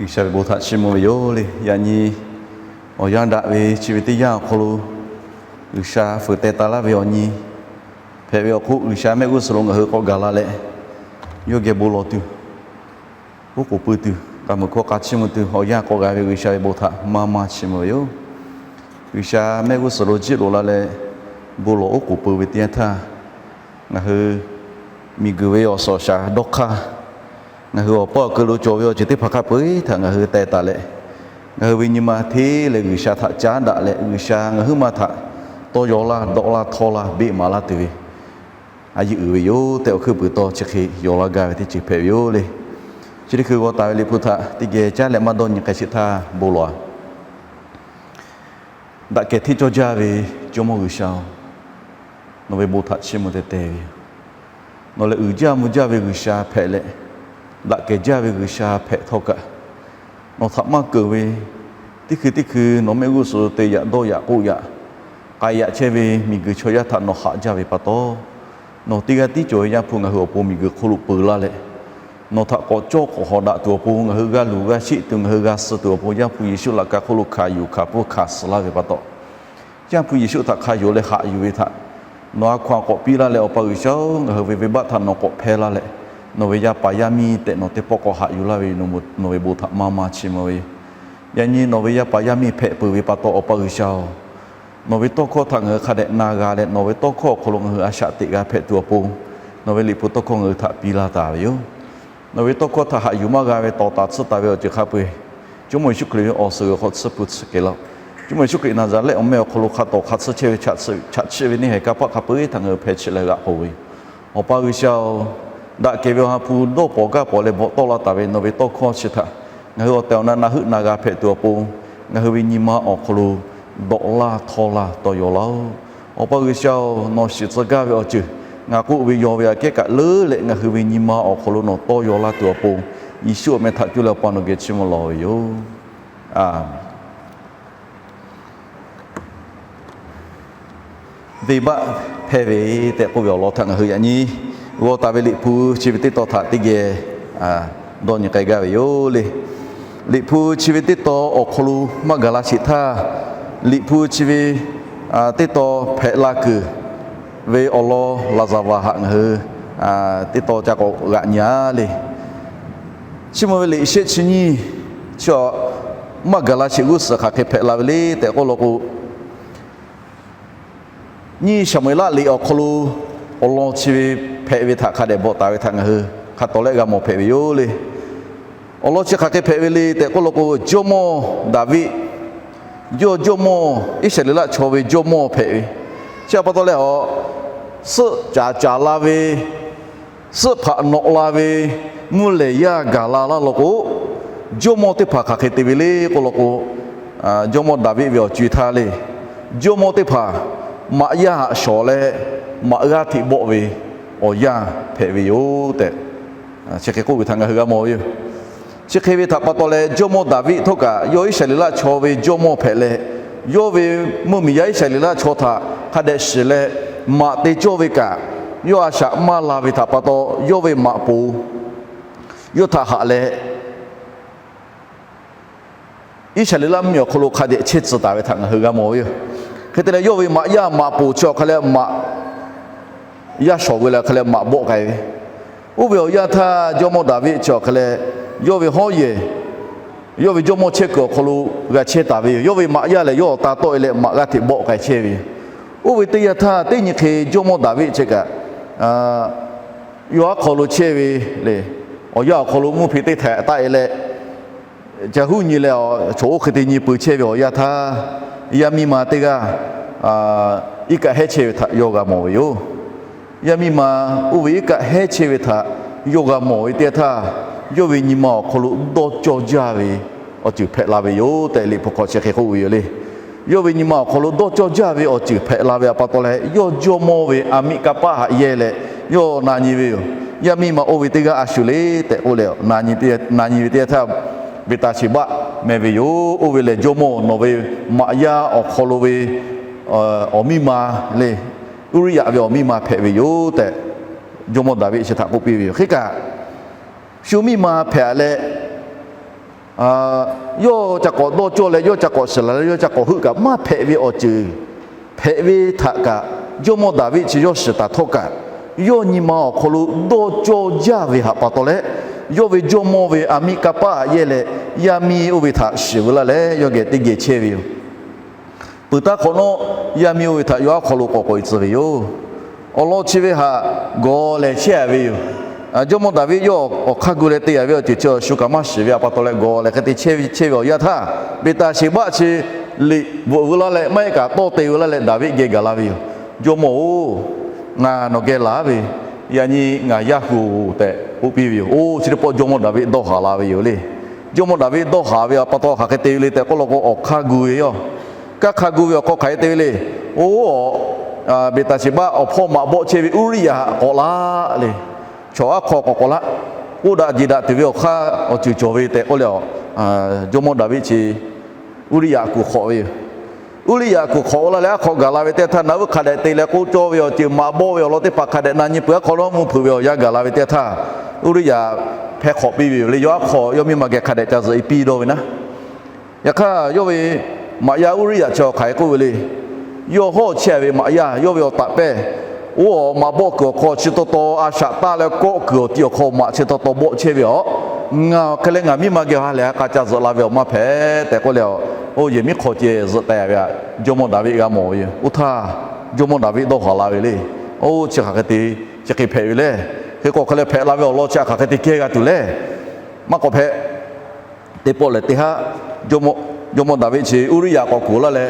G'uiˬsha ve bon htaꞈ chiˇ mvuh ve yoˬ le. Yaꞈ nyi awˬ yanˇ daꞈ ve chi ve teˇ yanˇ awˬ hk'aw lo, G'uiˬsha fuiˍ teh taˍ laˇ ve awˬ nyi hpehꞈ ve awˬ hk'oˆ, G'uiˬsha mehˆ g'uˇ suhˍ lo ngaˬ hui k'awꞈ gaˬ la leh, yawˇ geh bon lawˬ tuˬ, oˉ k'oˍ pui tuˬ, k'a muiˬ hkawˇ k'a chiˇ mvuh tuˬ, awˬ yanˇ k'awꞈ g'a ve G'uiˬsha ve bon htaꞈ maˇ maˇ chiˇ mvuh ve yoˬ. G'uiˬsha mehˆ g'uˇ suhˍ lo jiˆ loꞈ la leh, bon lawˬ oˉ k'oˍ pui ve teˇ yanˇ htaˇ, ngaˬ hui miˬguiˬ ve awˬ suhˍ awˬ shaˍ dawˇ hk'aˇ, ngaˬ hui awˬ paˇ awˬ keu lo cawˬ ve awˬ ceuˬ teˇ hpaˍ hk'a peu-eˬ htaꞈ ngaˬ hui teh taˍ leh, ngaˬ hui ve nyi ma hteˇ leh G'uiˬsha htaꞈ caˉ daꞈ leh, G'uiˬsha ngaˬ huiˉ ma htaꞈ tawˇ yaw laˇ, dawˆ laˇ, htawˇ laˇ, beˆ maˍ laˇ tuˬ ve a yeˇ uiˍ ve yoˬ tehꞈ, awˬ hkuiˉ puiˍ tawˇ chi hk'e yaw laˇ gaˇ ve teˇ ceuˬ hpehꞈ ve yoˬ le. Chi teˇ hkui g'aw taˍ ve Liꞈ hpu htaꞈ teˇ geh caˉ leh maˇ dawˇ nyi k'ai sheˍ htaˇ bon lawˬ-a. Daꞈ kehˬ hteˇ cawˇ jaˇ ve Jawˇmawˇ G'uiˬsha-oˬ, nawˬ ve bon htaꞈ chiˇ mvuh teh teh ve yoˬ. Nawˬ lehˬ uiˍ jaˇ mvuh jaˇ ve G'uiˬsha hpehꞈ leh, daꞈ kehˬ jaˇ ve G'uiˬsha hpehꞈ htawˇ kaꞈ, nawˬ htaꞈ maˇ keunˍ ve, teˇ hkui teˇ hkui nawˬ mehˆ g'uˇ suhˍ lo te yaꞈ dawˇ yaꞈ k'oˆ yaꞈ k'ai yaꞈ chehˇ ve miˬguiˬ chaw yaˇ htaꞈ nawˬ haꞈ jaˇ ve pa taw, nawˬ teˇ g'aˇ tiˉ cawˬ ve Yaˇ hpu ngaˬ hui awˬ pon miˬguiˬ hk'oˆ lo peu laˇ leh, nawˬ htaꞈ k'awꞈ cawˇ k'awꞈ hawꞈ daꞈ tuˬ awˬ pon, ngaˬ hui g'a luˬ g'a sheˆ tuˬ, ngaˬ hui g'a suh tuˬ awˬ pon, Yaˇ hpu Yeˍsuˆ laꞈ ka hk'oˆ lo hkanˍ yuˬ hkanˍ pfuhˇ hkanˍ suh laˇ ve pa taw, Yaˇ hpu Yeˍsuˆ htaꞈ hk'a yonˍ leh haꞈ yuˬ ve htaꞈ nawˬ a hkaw-anˬ k'awꞈ piˇ laˇ leh, Awˬ pa G'uiˬsha-oˬ, ngaˬ hui ve venˇbaˆ htaꞈ nawˬ k'awꞈ hpehˇ laˇ leh, nawˬ ve yaˇ paˍ yaˇ miˇ tehꞈ nawˬ teˇ pawˆ k'awꞈ haꞈ yuˬ laˇ ve yoˬ. Nawˬ ve bon htaꞈ maˇ maˇ chiˇ mvuh ve yoˬ. Yaꞈ nyi nawˬ ve yaˇ paˍ yaˇ miˇ hpehꞈ peuˬ ve pa taw, Awˬ pa G'uiˬsha-oˬ, nawˬ ve tawˇ hkawˇ htaꞈ ngaˬ hui hk'a dehꞈ na g'a leh, nawˬ ve tawˇ hkawˇ awˬ hk'aw lo ngaˬ hui a shaꞈ teꞈ g'a hpehꞈ tuˬ awˬ pon, nawˬ ve Liꞈ hpu tawˇ hkawˇ ngaˬ hui htaꞈ piˇ laˇ taˍ ve yoˬ. Nawˬ ve tawˇ hkawˇ htaꞈ haꞈ yuˬ maˇ g'a ve tawˍ taˍ tsuhˇ taˍ ve awˬ ceuˬ hk'a peu-eˬ, Jawˇmawˇ Yeˍsuˆ Hkriꞈ ve awˬ suhˍ g'uiˬ hk'aw tsuhˇ hpu tsuhˇ kehˬ laˇ-oˆ. Jawˇmawˇ Yeˍsuˆ Hkriꞈ Naˍzaˍrehˆ awˬ meh awˬ hk'aw lo hk'a tawˍ hk'a tsuhˇ chehˇ ve chaꞈ chiˆ ve neˇ haiˬ kanˇ paˆ hk'a peu-eˬ htaꞈ ngaˬ hui hpeh chiˇ leh g'aꞈ k'oˍ ve yoˬ. Awˬ pa G'uiˬsha-oˬ, daꞈ kehˬ ve awˬ ha hpu dawˇ pawnˍ gaˇ pawnˍ leh bvuhꞈ tawˆ la taˍ ve nawˬ ve tawˇ hkawˇ chi htaꞈ ngaˬ hui awˬ tehˬ awˬ na na heuˆ na g'a hpehꞈ tuˬ awˬ pon, ngaˬ hui ve nyi ma awˬ hk'aw lo dawˆ laˇ htawˇ laˇ tawˇ yaw laˇ-oˆ. Awˬ pa G'uiˬsha-oˬ, nawˬ shiˍ tcuh gaˇ ve awˬ ceuˬ ngaˬ k'oˆ ve yaw ve aꞈ kehˉ kaꞈ leuˉ leh, ngaˬ hui ve nyi ma awˬ hk'aw lo nawˬ tawˇ yaw laˇ tuˬ awˬ pon, Yeˍsuˆ awˬ meh htaꞈ cuˇ leh Awˬ pa nawˬ geh chiˇ mvuh lawˬ ve yoˬ. Aˬ, venˇbaˆ hpehˇ ve tehꞈ k'oˆ ve awˬ lawn htaꞈ ngaˬ hui yaꞈ nyi g'aw taˍ ve Liꞈ hpu chi ve teˇ tawn htaꞈ teˇ geh dawˇ nyi k'ai gaˇ ve yoˬ le. Liꞈ hpu chi ve teˇ tawn awˬ hk'aw lo maˇ gaˬ la sheˍ htaˇ, Liꞈ hpu chi ve teˇ tawn hpehꞈ la kuiˬ ve awˬ lawn laˍzaˍvaˍ htaꞈ ngaˬ hui teˇ tawn ca k'awꞈ g'aꞈ nyi-a le. Chiˇ mvuh ve liꞈ shehˆ chi nyiˇ chi, maˇ gaˬ la sheˍ g'uˇ suhˍ hk'aˬ hk'e hpehꞈ la ve le tehꞈ k'oˆ law k'o, nyiˇ Saˍmo-eˍlaˆ liꞈ awˬ hk'aw lo awˬ lawn chi ve hpehꞈ ve htaꞈ hk'a dehꞈ bvuhꞈ taˍ ve htaꞈ ngaˬ hui hk'a tawˍ lehˆ g'a mawˬ hpehꞈ ve yoˬ le. Awˬ lawn chi hk'aˬ hk'e hpehꞈ ve le tehꞈ k'oˆ law k'o, Jawˇmawˇ Daˍviˆ, yawˇ jawˇmawˇ, Iˉsaˍreˍlaˆ chaw ve jawˇmawˇ hpehꞈ ve. Chi htaꞈ pa taw leh, a, suhˆ caˍ caˍ la ve, suhˆ hpaꞈ nawꞈ la ve, mvuhˇ lehˬ yaˇ gaˬ la laˇ law k'o, jawˇmawˇ teˇ hpaˍ hk'aˬ hk'e te ve le k'oˆ law k'o, jawˇmawˇ Daˍviˆ ve awˬ co-e htaˇ le, jawˇmawˇ teˇ hpaˍ maꞈ yaˇ haꞈ shawˍ leh maꞈ g'aˇ hteꞈ bawˆ ve awˬ yanˇ hpehꞈ ve yoˬ tehꞈ, chi hk'e k'oˆ ve htaꞈ ngaˬ hui g'a mawˬ ve yoˬ. Chi hk'e ve htaꞈ pa taw leh, jawˇmawˇ Daˍviˆ htawˇ kaꞈ yawˇ Iˉsaˍreˍlaˆ chaw ve jawˇmawˇ hpehꞈ leh, yawˇ ve mvuhˇmiˬ yaˇ Iˉsaˍreˍlaˆ chaw htaꞈ hk'a dehꞈ shiˍ leh, maꞈ te cawˇ ve kaꞈ yawˇ a shaꞈ maˇ la ve htaꞈ pa taw, yawˇ ve maꞈ poˍ yawˇ htaꞈ haꞈ leh, Iˉsaˍreˍlaˆ mvuhˇmiˬ awˬ hk'aw lo hk'a dehꞈ chehˇ tcuh taˍ ve htaꞈ ngaˬ hui g'a mawˬ ve yoˬ. Hk'e te leh, yawˇ ve maꞈ yaˇ maꞈ poˍ chi awˬ hk'a leh maꞈ yaˇ shawˍ ve leh awˬ hk'a leh maꞈ bawˆ k'ai ve, oˇ ve awˬ yanˇ htaˇ jawˇmawˇ Daˍviˆ chi awˬ hk'a leh, yawˇ ve hawˉ yehˬ, yawˇ ve jawˇmawˇ chehˇ kuiˬ awˬ hk'aw lo g'a chehˇ taˍ ve yoˬ. Yawˇ ve maꞈ yaˇ lehˬ, yawˇ awˬ ta tawˆ e leh maꞈ g'aˇ hteꞈ bawˆ k'ai chehˇ ve yoˬ. Oˇ ve teˇ yanˇ htaˇ, teˇ nyi hk'e jawˇmawˇ Daˍviˆ chi kaꞈ yawˇ aˉ hk'aw lo chehˇ ve le, awˬ yanˇ awˬ hk'aw lo mvuhˇ hpe teˇ htaiꞈ taˆ e leh, ca huˉ nyi leh, chaw oˇ hk'e te nyi peuˬ chehˇ ve awˬ yanˇ htaˇ, yaˇ miˇ ma teˇ g'aˇ iˉ kaˆ hehˉ chehˇ ve htaꞈ yawˇ g'a mawˬ ve yoˬ. Yaˇ miˇ ma oˇ ve iˉ kaˆ hehˉ chehˇ ve htaꞈ yawˇ g'a mawˬ ve teˇ yanˇ htaˇ, yawˇ ve nyi ma awˬ hk'aw lo dawˇ cawˇ jaˇ ve awˬ ceuˬ hpehꞈ la ve yoˬ tehꞈ, Liꞈ hpu hk'aw chi hk'e k'oˆ ve yoˬ le. Yawˇ ve nyi ma awˬ hk'aw lo dawˇ cawˇ jaˇ ve awˬ ceuˬ hpehꞈ la ve htaꞈ pa taw leh, yawˇ jawˇmawˇ ve aˬ miꞈ kanˇ paˆ haꞈ yehˇ leh yawˇ na nyi ve yoˬ. Yaˇ miˇ ma oˇ ve teˇ g'aˇ a shuˍ le tehꞈ k'oˆ leh, na nyi ve teˇ yanˇ htaˇ, Beˍtaˍsheˍbaˆ meh ve yoˬ. Oˇ ve lehˬ, jawˇmawˇ nawˬ ve maꞈ yaˇ awˬ hk'aw lo ve awˬ miˇ ma le, Uˇriˆyaꞈ ve awˬ miˇ ma hpehꞈ ve yoˬ tehꞈ, jawˇmawˇ Daˍviˆ chi htaꞈ k'oˆ piˇ ve yoˬ. Hk'e kaꞈ, shu miˇ ma hpehꞈ leh, yawˇ ca k'awꞈ dawˇ cawˇ leh, yawˇ ca k'awꞈ shiˍ laˬ leh, yawˇ ca k'awꞈ heuˆ kaꞈ maˇ hpehꞈ ve awˬ ceuˬ hpehꞈ ve htaꞈ kaꞈ, Jawˇmawˇ Daˍviˆ chi yawˇ shiˍ taˍ htawˇ kaꞈ, yawˇ nyi ma awˬ hk'aw lo dawˇ cawˇ jaˇ ve htaꞈ pa taw leh, yawˇ ve jawˇmawˇ ve a miˇ kanˇ paˆ htaꞈ yehˇ leh, yaˇ miˇ oˇ ve htaꞈ shiˍ veu laˇ leh yawˇ geh teˇ geh chehˇ ve yoˬ. Peuˬ taˇ hk'awꞈ nawˉ, yaˇ miˇ oˇ ve htaꞈ yawˇ aˉ hk'aw lo k'awꞈ k'awꞈ e tcuh ve yoˬ. Awˬ lawn chi ve htaꞈ gawˬ lehˬ chehˇ a ve yoˬ. Jawˇmawˇ Daˍviˆ yawˇ awˬ hk'aˇ gu leh te a ve awˬ ceuˬ chi awˬ shu kaꞈ maˇ shiˍ ve htaꞈ pa taw leh, gawˬ lehˬ hk'e te chehˇ ve awˬ yanˇ htaˇ, Beˍtaˍsheˍbaˆ chi liꞈ bvuhꞈ veu laˇ leh, maˇ heˆ kaꞈ tawˇ te veu laˇ leh Daˍviˆ geh gaˬ la ve yoˬ. Jawˇmawˇ-oˬ, ngaˬ nawˬ geh laˬ ve, yaꞈ nyi ngaˬ yaˇ hu tehꞈ k'oˆ piˇ ve yoˬ. Oˇ chi teˇ pawˆ Jawˇmawˇ Daˍviˆ dawˇ haˍ la ve yoˬ le. Jawˇmawˇ Daˍviˆ dawˇ haˍ ve htaꞈ pa taw hk'aˬ hk'e te ve le tehꞈ k'oˆ law k'o, awˬ hk'aˇ gu ve yoˬ. Kanˇ hk'a gu ve awˬ hk'aw hk'aˬ hk'e te ve le. Oˇ, Beˍtaˍsheˍbaˆ awˬ hpawˇ maꞈ bawˆ chehˇ ve Uˇriˆyaꞈ k'awꞈ laˇ le. Chaw aˉ hk'aw k'awꞈ k'awꞈ laˇ. K'oˆ daꞈ jeˬ daꞈ tuˬ ve awˬ hk'aˇ awˬ ceuˬ cawˬ ve tehꞈ k'oˆ leh, Jawˇmawˇ Daˍviˆ chi Uˇriˆyaꞈ kuˬ hk'awꞈ ve yoˬ. Uˇriˆyaꞈ kuˬ hk'awꞈ laˇ leh aˉ hk'aw gaˬ la ve teˇ htaˇ, naꞈ uˉ hk'a dehꞈ te leh k'oˆ cawˇ ve awˬ ceuˬ, maꞈ bawˆ ve awˬ lawn teˇ hpaˍ hk'a dehꞈ na nyi peuˬ, aˉ hk'aw nawˉ mvuhˇ hpeuꞈ ve awˬ yanˇ gaˬ la ve teˇ htaˇ, Uˇriˆyaꞈ hpehˇ hk'awꞈ piˇ ve yoˬ le. Yawˇ aˉ hk'aw yawˇ miˇ ma geh hk'a dehꞈ ca zuhꞈ e piˇ dawˇ ve naˉ. Yaꞈ hk'aˇ, yawˇ ve maꞈ yaˇ Uˇriˆyaꞈ chi awˬ hk'aˬ hk'e k'oˆ ve le. Yawˇ hawˉ chehˇ ve maꞈ yaˇ, yawˇ ve awˬ taꞈ pehˇ, oˇ awˬ maꞈ bawˆ kuiˬ awˬ hk'aw chi taw taw a shaꞈ taˆ leh kawˆ kuiˬ awˬ ti awˬ hk'aw maꞈ chi taw taw bawˆ chehˇ ve yoˬ. Ngaˬ awˬ hk'e leh ngaˬ miˇ ma geh ha lehˬ ha k'a ca zuhꞈ la ve awˬ maˇ hpehꞈ tehꞈ k'oˆ leh, oˇ yehˬ miˉ hk'aw ceh zuhꞈ taˍ ve htaꞈ Jawˇmawˇ Daˍviˆ g'a mawˬ ve yoˬ. Oˇ htaˇ, Jawˇmawˇ Daˍviˆ dawˇ haˍ la ve le. Oˇ chi hk'aˬ hk'e te, chi hk'e hpehꞈ ve le. Hk'e k'o hk'e leh hpehꞈ la ve awˬ lawn chi htaꞈ hk'aˬ hk'e te kehˇ g'a tuˬ le. Maˇ k'awꞈ hpehꞈ. Teˇ pawˆ lehˬ teˇ haˉ, Jawˇmawˇ Daˍviˆ chi Uˇriˆyaꞈ k'awꞈ kuˬ laˇ leh,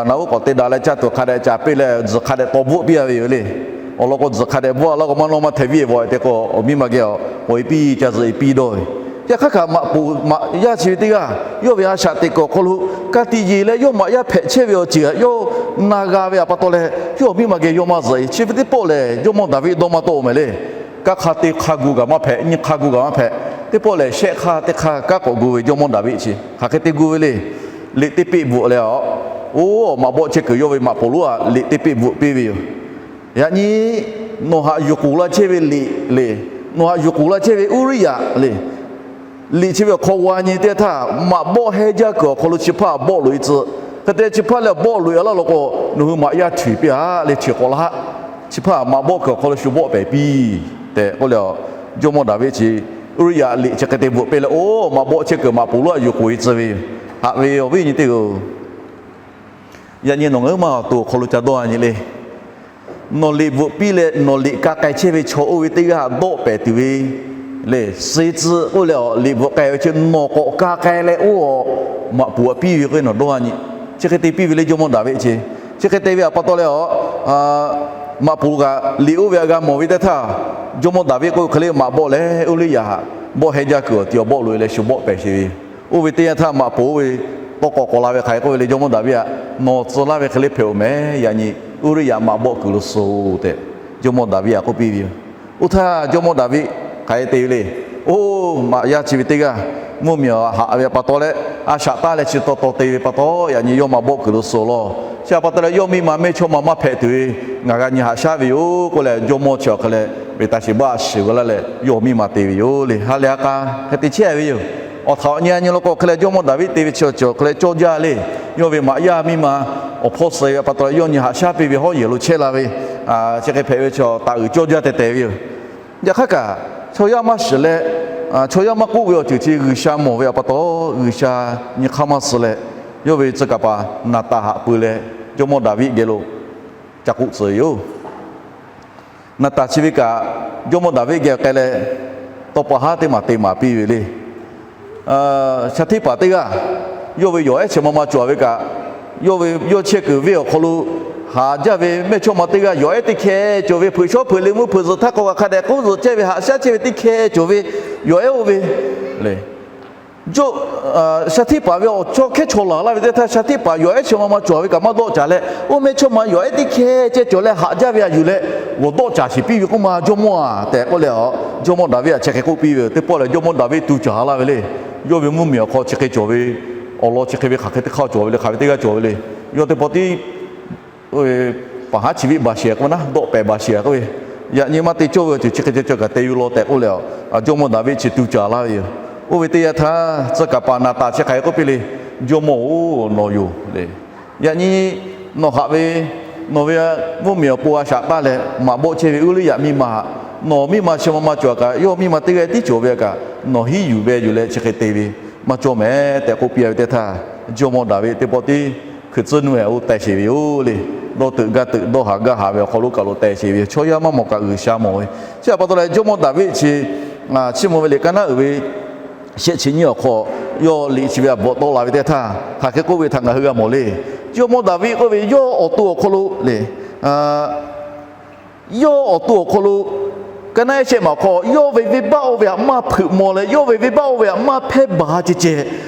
naꞈ uˉ k'awꞈ te daꞈ leh caˇ tuˬ hk'a dehꞈ caˍ piˇ leh tzuhˬ hk'a dehꞈ taw bvuhˆ piˇ a ve yoˬ le. Awˬ lawn k'o, tzuhˬ hk'a dehꞈ bvuhˆ a laˇ k'o, maˇ nawˇ maˇ hte viˉ e vawˬ e te k'o, awˬ miˇ ma geh awˬ k'awꞈ e piˇ ca zuhꞈ e piˇ dawˇ ve. Yaꞈ hk'aˇ kaꞈ maꞈ poˍ maꞈ yaˇ chi ve teˇ g'aˇ yawˇ ve a shaꞈ teꞈ kuiˬ awˬ hk'aw lo ka tiꞈ yeˬ leh yawˇ maꞈ yaˇ hpehꞈ chehˇ ve awˬ ceuˬ htaꞈ yawˇ na g'a ve htaꞈ pa taw leh, yawˇ awˬ miˇ ma geh yawˇ maˇ zuhꞈ e. Chi ve teˇ pawˆ lehˬ, Jawˇmawˇ Daˍviˆ dawˇ maˇ tawˆ mehˍ le. Kanˇ hk'aˇ teˇ hk'aˇ gu kaꞈ maˇ hpehꞈ, nyiˇ hk'aˇ gu kaꞈ maˇ hpehꞈ. Teˇ pawˆ lehˬ, shehˆ hk'aˇ teˇ hk'aˇ kanˉ k'awꞈ gu ve Jawˇmawˇ Daˍviˆ chi hk'aˬ hk'e te gu ve le. Liꞈ teˇ peˆ bvuhꞈ leh, oˇ maꞈ bawˆ chehˇ kuiˬ yawˇ ve maꞈ poˍ lonˉ htaꞈ liꞈ teˇ peˆ bvuhꞈ piˇ ve yoˬ. Yaꞈ nyi, nawˬ htaꞈ yuˬ k'oˍ la chehˇ ve liꞈ le, nawˬ htaꞈ yuˬ k'oˍ la chehˇ ve Uˇriˆyaꞈ le. Liꞈ chi ve awˬ hk'aw g'a nyi teˇ htaˇ, maꞈ bawˆ hehnˇ jaˇ kuiˬ awˬ hk'aw lo chi hpaˇ bawˆ loꞈ e tcuh. Hk'e te chi hpaˇ leh bawˆ loꞈ e laˇ law k'o, nawˬ hui maꞈ yaˇ htuiˍ piˇ a le, htuiˍ k'awꞈ laˇ. Chi hpaˇ maꞈ bawˆ kuiˬ awˬ hk'aw lo shu bawˆ pehˍ piˇ tehꞈ k'oˆ leh, Jawˇmawˇ Daˍviˆ chi Uˇriˆyaꞈ liꞈ chi hk'e te bvuhꞈ piˇ leh, oˇ maꞈ bawˆ chehˇ kuiˬ maꞈ poˍ lonˉ htaꞈ yuˬ k'oˍ e tcuh ve yoˬ. Haꞈ ve awˬ viˉ nyi teˇ hpaˍ-oˬ, yaꞈ nyi nawˬ ngaˬ huiˉ ma awˬ to awˬ hk'aw lo ca dawˇ a nyi le. Nawˬ liꞈ bvuhꞈ piˇ leh nawˬ liꞈ ka k'ai chehˇ ve chaw oˇ ve teˇ g'aˇ htaꞈ dawˆ pehˍ tuˬ ve le. Suh tcuh k'oˆ leh, liꞈ bvuhꞈ k'ai ve chi nawˬ k'awꞈ ka k'ai leh oˇ maꞈ poˍ htaꞈ piˇ ve k'o, nawˬ dawˇ a nyi. Chi hk'e te piˇ ve le Jawˇmawˇ Daˍviˆ chi. Chi hk'e te ve htaꞈ pa taw leh, maꞈ poˍ kaꞈ liꞈ oˇ ve htaꞈ g'a mawˬ ve teˇ htaˇ, Jawˇmawˇ Daˍviˆ k'oˆ ve hk'e le maꞈ bawˆ leh Uˇriˆyaꞈ htaꞈ bawˆ hehnˇ jaˇ kuiˬ awˬ ti awˬ bawˆ loꞈ e leh shu bawˆ pehˍ sheˍ ve yoˬ. Oˇ ve teˇ yanˇ htaˇ maꞈ poˍ oˇ ve tawˇ k'awꞈ k'awꞈ la ve hk'aˬ hk'e k'oˆ ve le, Jawˇmawˇ Daˍviˆ htaꞈ nawˬ tcuh laˇ ve hk'e le hpehꞈ-oˬ mehˍ. Yaꞈ nyi Uˇriˆyaꞈ maꞈ bawˆ kuiˬ lo suh-oˬ tehꞈ Jawˇmawˇ Daˍviˆ htaꞈ k'oˆ piˇ ve yoˬ. Oˇ htaˇ Jawˇmawˇ Daˍviˆ hk'aˬ hk'e te ve le. Oˇ maꞈ yaˇ chi ve teˇ g'aˇ mvuhˇ miˬ awˬ haꞈ ve pa taw leh, a shaꞈ taˆ leh chi taw taw te ve pa taw, yaꞈ nyi yawˇ maꞈ bawˆ kuiˬ lo suh law. Chi htaꞈ pa taw leh yawˇ miˇ ma mehˇ chawˇ ma maˇ hpehꞈ tuˬ ve ngaˬ g'a nyi haꞈ shaˉ ve yoˬ k'oˆ leh, jawˇmawˇ chi awˬ hk'e leh Beˍtaˍsheˍbaˆ shiˍ veu laˇ leh yawˇ miˇ ma te ve yoˬ le. Ha lehˬ ha k'a hk'e te chehˇ ve yoˬ. Awˬ htaꞈ awˬ nyi a nyi law k'o, hk'e leh Jawˇmawˇ Daˍviˆ te ve chi awˬ ceuˬ awˬ hk'e leh cawˇ jaˇ le. Yawˇ ve maꞈ yaˇ miˇ ma awˬ hpawˇ suh ve pa taw leh yawˇ nyi haꞈ shaˉ piˇ ve hawˉ yehˬ lo chehˇ la ve, chi hk'e hpehꞈ ve chi taˍ uiˍ cawˇ jaˇ tehˬ tehˬ ve yoˬ. Yaꞈ hk'aˇ kaꞈ, chaw yaˇ maˇ shiˍ leh, chaw yaˇ maˇ k'oˆ ve awˬ ceuˬ chi G'uiˬsha mawˬ ve htaꞈ pa taw, G'uiˬsha nyi hk'aˇ maˇ suh leh, yawˇ ve tcuh kaˍ paˍ Naˍtanˍ htaꞈ peu leh Jawˇmawˇ Daˍviˆ geh lo ca k'oˆ tcuh ve yoˬ. Naˍtanˍ chi ve kaꞈ, Jawˇmawˇ Daˍviˆ geh k'ai leh, tawˇ pa haˉ teˇ maˬ te maˍ piˇ ve le. Shaˍ htiˇ paˍ teˇ g'aˇ, yawˇ ve yawˬ ehˉ chi ma ma cawˬ ve kaꞈ, yawˇ ve yawˇ chehˇ kuiˬ venˇ awˬ hk'aw lo haˍ jaˇ ve mehˇ chawˇ ma teˇ g'aˇ yawˬ ehˉ teˇ hkeh cawˬ ve, hpeuꞈ shawˉ hpeuꞈ le mvuhˇ hpeuꞈ zuhꞈ htaˇ k'awꞈ g'a hk'a dehꞈ k'oˆ zuhꞈ chehˇ ve, haꞈ shaˉ chehˇ ve teˇ hkeh cawˬ ve yawˬ ehˉ oˇ ve le. Shaˍ htiˇ paˍ ve awˬ chawˇ hkehˉ chaw laˬ laˇ ve teˇ htaˇ, shaˍ htiˇ paˍ yawˬ ehˉ chi ma ma cawˬ ve kaꞈ maˇ dawˆ caˍ leh, oˇ mehˇ chawˇ ma yawˬ ehˉ teˇ hkeh ceh cawˬ leh haꞈ jaˇ ve a yuˬ leh, g'awˬ dawˆ caˍ sheˍ piˇ ve k'oˆ ma jawˇmawˇ-a tehꞈ k'oˆ leh, Jawˇmawˇ Daˍviˆ htaꞈ chi hk'e k'oˆ piˇ ve yoˬ. Teˇ pawˆ lehˬ Jawˇmawˇ Daˍviˆ tu caˍ laˇ ve le. Yawˇ ve mvuhˇ miˬ awˬ hk'aw chi hk'e cawˬ ve, awˬ lawn chi hk'e ve hk'aˬ hk'e teˇ hk'aˇ cawˬ ve le, hk'aˬ ve teˇ g'aˇ cawˬ ve le. Yawˇ teˇ pawˆ tiˉ paˍ haˉ chi viˆ baˬ sheˍ k'oˆ ve naˉ, dawˆ pehˍ baˬ sheˍ k'oˆ ve, yaꞈ nyi maˇ te cawˇ ve awˬ ceuˬ chi hk'e ceh cawˬ kaꞈ te ve law tehꞈ k'oˆ leh, Jawˇmawˇ Daˍviˆ chi tu caˍ laˇ ve yoˬ. Oˇ ve teˇ yanˇ htaˇ, tcuh kaˍ paˍ Naˍtanˍ chi hk'aˬ hk'e k'oˆ piˇ le, Jawˇmawˇ-oˬ, nawˬ yoˬ le. Yaꞈ nyi nawˬ haꞈ ve, nawˬ ve mvuhˇmiˬ awˬ pon a shaꞈ taˇ leh, maꞈ bawˆ chehˇ ve uˉ leuˉ yaꞈ miˇ ma htaꞈ nawˬ miˇ ma chi ma maˇ cawˬ kaꞈ, yawˇ miˇ ma teˇ g'aˇ tiˉ cawˬ ve kaꞈ, nawˬ hiˉ yuˬ ve yuˬ leh chi hk'e te ve maˇ cawˇ mehˍ tehꞈ k'oˆ piˇ ve teˇ htaˇ, Jawˇmawˇ Daˍviˆ teˇ pawˆ tiˉ hkui tcuhˉ nuˇ-ehˍ oˇ teh sheˍ ve yoˬ le. Dawˇ teuꞈ gaˇ teuꞈ, dawˇ haˍ gaˇ haˍ ve awˬ hk'aw lo kaꞈ lo teh sheˍ ve yoˬ. Chaw yaˇ maˇ mawˬ kaꞈ G'uiˬsha mawˬ ve. Chi htaꞈ pa taw leh Jawˇmawˇ Daˍviˆ chi, Chiˇ mvuh ve liꞈ ka naˉ uiˍ ve shehˆ chi nyiˇ awˬ hk'aw, yawˇ liꞈ chi ve htaꞈ bvuhꞈ tawˆ la ve teˇ htaˇ, hk'aˬ hk'e k'oˆ ve htaꞈ ngaˬ hui g'a mawˬ le. Jawˇmawˇ Daˍviˆ k'oˆ ve, yawˇ awˬ to awˬ hk'aw lo le, yawˇ awˬ to awˬ hk'aw lo, ka naˉ ehˉ shehˆ maˬ awˬ hk'aw, yawˇ ve venˇbaˆ oˇ ve htaꞈ maˇ hpeuꞈ maw leh, yawˇ ve venˇbaˆ oˇ ve htaꞈ maˇ hpehˇ baˬ ceh ceh,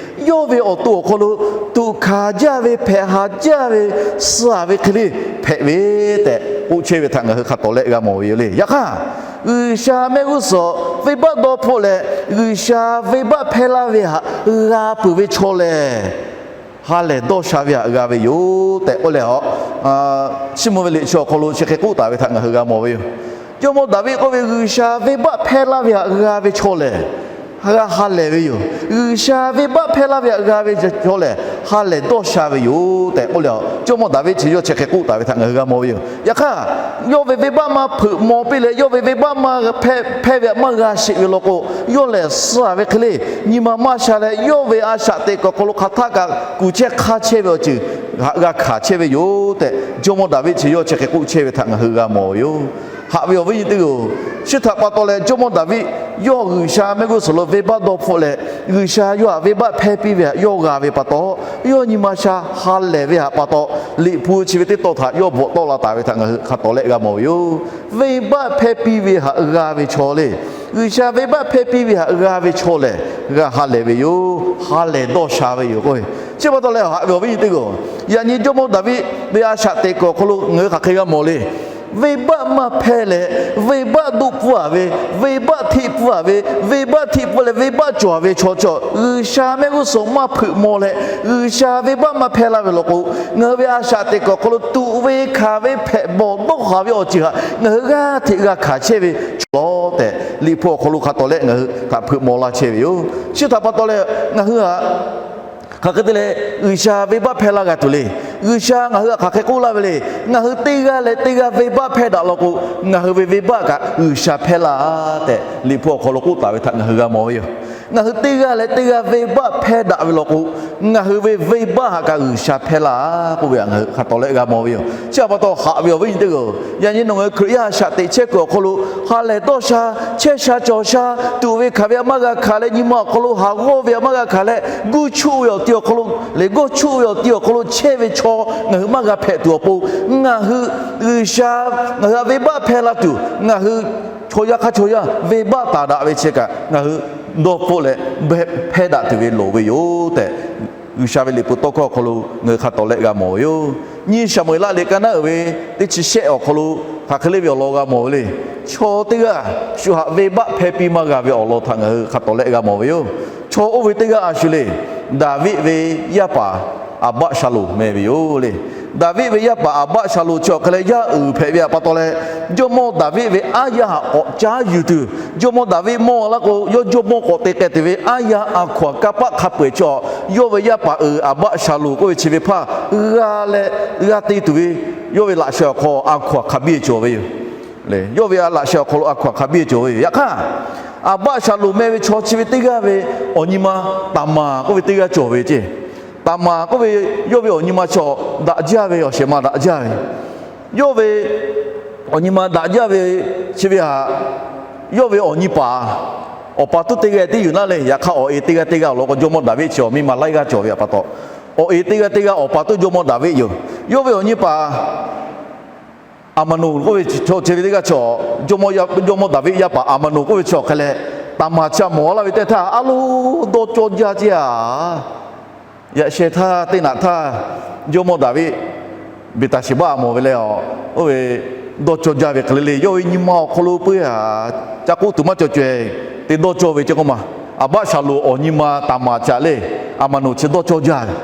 yawˇ ve awˬ to awˬ hk'aw lo tuꞈ hkanˍ jaˇ ve, hpehꞈ haˍ jaˇ ve, suh-a ve hk'e le hpehꞈ ve tehꞈ k'oˆ chehˇ ve htaꞈ ngaˬ hui hk'a tawˍ leh g'a mawˬ ve yoˬ le. Yaꞈ hk'aˇ, G'uiˬsha mehˆ g'uˇ suhˍ venˇbaˆ dawˇ hpfuhˆ leh, G'uiˬsha venˇbaˆ hpehˇ laˇ ve htaꞈ g'a peuˬ ve chaw lehˬ, ha lehˬ dawˇ sha ve htaꞈ g'a ve yoˬ tehꞈ k'oˆ leh, Chiˇ mvuh ve liꞈ chi awˬ hk'aw lo chi hk'e k'oˆ taˍ ve htaꞈ ngaˬ hui g'a mawˬ ve yoˬ. Jawˇmawˇ Daˍviˆ k'oˆ ve, G'uiˬsha venˇbaˆ hpehˇ laˇ ve htaꞈ g'a ve chaw lehˬ, g'a ha lehˬ ve yoˬ. G'uiˬsha venˇbaˆ hpehˇ laˇ ve htaꞈ g'a ve chaw lehˬ, ha lehˬ dawˇ sha ve yoˬ tehꞈ k'oˆ leh, Jawˇmawˇ Daˍviˆ chi yawˇ chi hk'e k'oˆ taˍ ve htaꞈ ngaˬ hui g'a mawˬ ve yoˬ. Yaꞈ hk'aˇ, yawˇ ve venˇbaˆ maˇ hpeuꞈ maw piˇ leh, yawˇ ve venˇbaˆ maˇ hpehˇ ve htaꞈ maˇ g'a sheˍ ve law k'o, yawˇ lehˬ suh-a ve hk'e le nyi ma maˇ sha leh, yawˇ ve a shaꞈ teꞈ kuiˬ awˬ hk'aw lo hk'aˬ htaˆ kaꞈ kuˬ chehˇ hk'aˇ chehˇ ve awˬ ceuˬ htaꞈ g'a hkanˍ chehˇ ve yoˬ tehꞈ, Jawˇmawˇ Daˍviˆ chi yawˇ chi hk'e k'oˆ chehˇ ve htaꞈ ngaˬ hui g'a mawˬ ve yoˬ. Haꞈ ve awˬ viˉ nyi teˇ hpaˍ-oˬ, chi htaꞈ pa taw leh Jawˇmawˇ Daˍviˆ yawˇ G'uiˬsha mehˆ g'uˇ suhˍ lo venˇbaˆ dawˇ hpfuhˆ leh, G'uiˬsha yawˇ htaꞈ venˇbaˆ hpehˇ piˇ ve htaꞈ yawˇ g'a ve pa taw, yawˇ nyi ma sha ha lehˬ ve htaꞈ pa taw, Liꞈ hpu chi ve teˇ tawn htaꞈ yawˇ bvuhꞈ tawˆ la taˍ ve htaꞈ ngaˬ hui hk'a tawˍ leh g'a mawˬ ve yoˬ. Venˇbaˆ hpehˇ piˇ ve htaꞈ g'a ve chaw le, G'uiˬsha venˇbaˆ hpehˇ piˇ ve htaꞈ g'a ve chaw lehˬ, g'a ha lehˬ ve yoˬ. Ha lehˬ dawˇ sha ve yoˬ k'o, chi pa taw leh haꞈ ve awˬ viˉ nyi teˇ hpaˍ-oˬ, yaꞈ nyi Jawˇmawˇ Daˍviˆ ve a shaꞈ teꞈ kuiˬ awˬ hk'aw lo ngaˬ hui hk'aˬ hk'e g'a mawˬ le. Venˇbaˆ maˇ hpehˇ leh, venˇbaˆ doˆ pfuhˇ-a ve, venˇbaˆ hteˆ pfuhˇ-a ve, venˇbaˆ hteˆ pfuhˇ leh venˇbaˆ cawˬ-a ve chaw chi, G'uiˬsha mehˆ g'uˇ suhˍ maˇ hpeuꞈ maw leh, G'uiˬsha venˇbaˆ maˇ hpehˇ laˇ ve law k'o, ngaˬ hui ve a shaꞈ teꞈ kuiˬ awˬ hk'aw lo tuꞈ ve hkanˍ ve hpehꞈ bawˬ dawˇ haˍ ve awˬ ceuˬ htaꞈ ngaˬ hui g'aˇ hteꞈ g'a hkanˍ chehˇ ve chaw lawˬ tehꞈ, Liꞈ hpu awˬ hk'aw lo hk'a tawˍ leh ngaˬ hui htaꞈ hpeuꞈ maw laˇ chehˇ ve yoˬ. Chi htaꞈ pa taw leh ngaˬ hui htaꞈ hk'aˬ hk'e te leh G'uiˬsha venˇbaˆ hpehˇ laˇ g'a tuˬ le. G'uiˬsha ngaˬ hui htaꞈ hk'aˬ hk'e k'oˆ laˇ ve le. Ngaˬ hui teˇ g'aˇ leh teˇ g'aˇ venˇbaˆ hpehˇ daꞈ law k'o, ngaˬ hui ve venˇbaˆ kaꞈ G'uiˬsha hpehˇ laˇ tehꞈ, Liꞈ hpu awˬ hk'aw lo k'oˆ taˍ ve htaꞈ ngaˬ hui g'a mawˬ ve yoˬ. Ngaˬ hui teˇ g'aˇ leh teˇ g'aˇ venˇbaˆ hpehˇ daꞈ ve law k'o, ngaˬ hui ve venˇbaˆ htaꞈ kaꞈ G'uiˬsha hpehˇ laˇ k'oˆ ve htaꞈ ngaˬ hui hk'a tawˍ leh g'a mawˬ ve yoˬ. Chi htaꞈ pa taw haꞈ ve awˬ viˉ nyi teˇ hpaˍ-oˬ, yaꞈ nyi nawˬ ngaˬ hui Hkriꞈ yaˇ a shaꞈ teꞈ chehˇ kuiˬ awˬ hk'aw lo ha lehˬ dawˇ sha, chehˇ sha cawˬ sha, tuꞈ ve hkanˍ ve htaꞈ maˇ g'a hkanˍ leh, nyi ma awˬ hk'aw lo haˍ g'awˇ ve htaꞈ maˇ g'a hkanˍ leh, guˇ chuˆ ve awˬ ti awˬ hk'aw lo lehˬ, gawˇ chuˆ ve awˬ ti awˬ hk'aw lo chehˇ ve chaw ngaˬ hui maˇ g'a hpehꞈ tuˬ awˬ pon, ngaˬ hui G'uiˬsha ngaˬ hui htaꞈ venˇbaˆ hpehˇ laˇ tuˬ, ngaˬ hui chaw yaˇ hk'aˇ chaw yaˇ venˇbaˆ taˍ daꞈ ve chi kaꞈ ngaˬ hui dawˇ hpfuhˆ leh hpehˇ daꞈ tuˬ ve loˍ ve yoˬ tehꞈ, G'uiˬsha ve Liꞈ hpu tawˇ hkawˇ awˬ hk'aw lo ngaˬ hui hk'a tawˍ leh g'a mawˬ ve yoˬ. Nyiˇ Saˍmo-eˍlaˆ liꞈ ka naˉ uiˍ ve teˇ chi shehˆ awˬ hk'aw lo hk'aˬ hk'e le ve awˬ lawn g'a mawˬ ve le. Chaw teˇ g'aˇ shu htaꞈ venˇbaˆ hpehˇ piˇ maˇ g'a ve awˬ lawn htaꞈ ngaˬ hui hk'a tawˍ leh g'a mawˬ ve yoˬ. Chaw oˇ ve teˇ g'aˇ a shu le. Daˍviˆ ve yaˇ paˍ Aˍbaˆshaˍlonˍ meh ve yoˬ le. Daˍviˆ ve yaˇ paˍ Aˍbaˆshaˍlonˍ chi awˬ hk'e leh yaˇ uiˍ hpehꞈ ve htaꞈ pa taw leh, jawˇmawˇ Daˍviˆ ve aˉ yaˇ htaꞈ k'awꞈ caˉ yuˬ tuˬ, jawˇmawˇ Daˍviˆ mawˇ laˇ k'o, yawˇ jawˇmawˇ k'awꞈ te k'ai tuˬ ve aˉ yaˇ a hkaw-anˬ kanˇ paˆ hk'a peu-eˬ chi, yawˇ ve yaˇ paˍ uiˍ Aˍbaˆshaˍlonˍ k'oˆ ve chi ve hpaˇ g'a leh g'a te tuˬ ve, yawˇ ve laꞈ sheh awˬ hk'aw a hkaw-anˬ hk'a biˇ cawˬ ve yoˬ. Yawˇ ve laꞈ sheh awˬ hk'aw lo a hkaw-anˬ hk'a biˇ cawˬ ve yoˬ. Yaꞈ hk'aˇ, Aˍbaˆshaˍlonˍ meh ve chaw chi ve teˇ g'aˇ ve awˬ nyi ma Taˍmaˍ k'oˆ ve teˇ g'aˇ cawˬ ve ceˇ. Taˍmaˍ k'oˆ ve, yawˇ ve awˬ nyi ma chaw daꞈ jaˇ ve, awˬ shehˍ ma daꞈ jaˇ ve. Yawˇ ve awˬ nyi ma daꞈ jaˇ ve chi ve htaꞈ yawˇ ve awˬ nyi paˍ, awˬ pa tuˉ teˇ g'aˇ tiˉ yuˬ naˉ le. Yaꞈ hk'aˇ, awˬ e teˇ g'aˇ teˇ g'aˇ awˬ lawn k'o, jawˇmawˇ Daˍviˆ chi awˬ miˇ ma laiˉ g'aˇ cawˬ ve htaꞈ pa taw, awˬ e teˇ g'aˇ teˇ g'aˇ awˬ pa tuˉ jawˇmawˇ Daˍviˆ yoˬ. Yawˇ ve awˬ nyi paˍ Aˍmaˍnoˍ k'oˆ ve chaw chi ve teˇ g'aˇ chaw, jawˇmawˇ Daˍviˆ yaˇ paˍ Aˍmaˍnoˍ k'oˆ ve chaw hk'e leh, Taˍmaˍ chi htaꞈ mawˬ laˇ ve teˇ htaˇ, a loˉ dawˇ cawˇ jaˇ ceˇ a. Yaꞈ sheh htaˇ teˇ naꞈ htaˇ, jawˇmawˇ Daˍviˆ Beˍtaˍsheˍbaˆ htaꞈ mawˬ ve leh, oˇ ve dawˇ cawˇ jaˇ ve hk'e le le, yawˇ ve nyi ma awˬ hk'aw lo peu-eˬ htaꞈ ca k'oˆ tuˬ maˇ cawˬ caweh te dawˇ cawˇ ve ceˇ k'oˆ ma. Aˍbaˆshaˍlonˍ awˬ nyi ma Taˍmaˍ chi htaꞈ le, Aˍmaˍnoˍ chi dawˇ cawˇ jaˇ ve.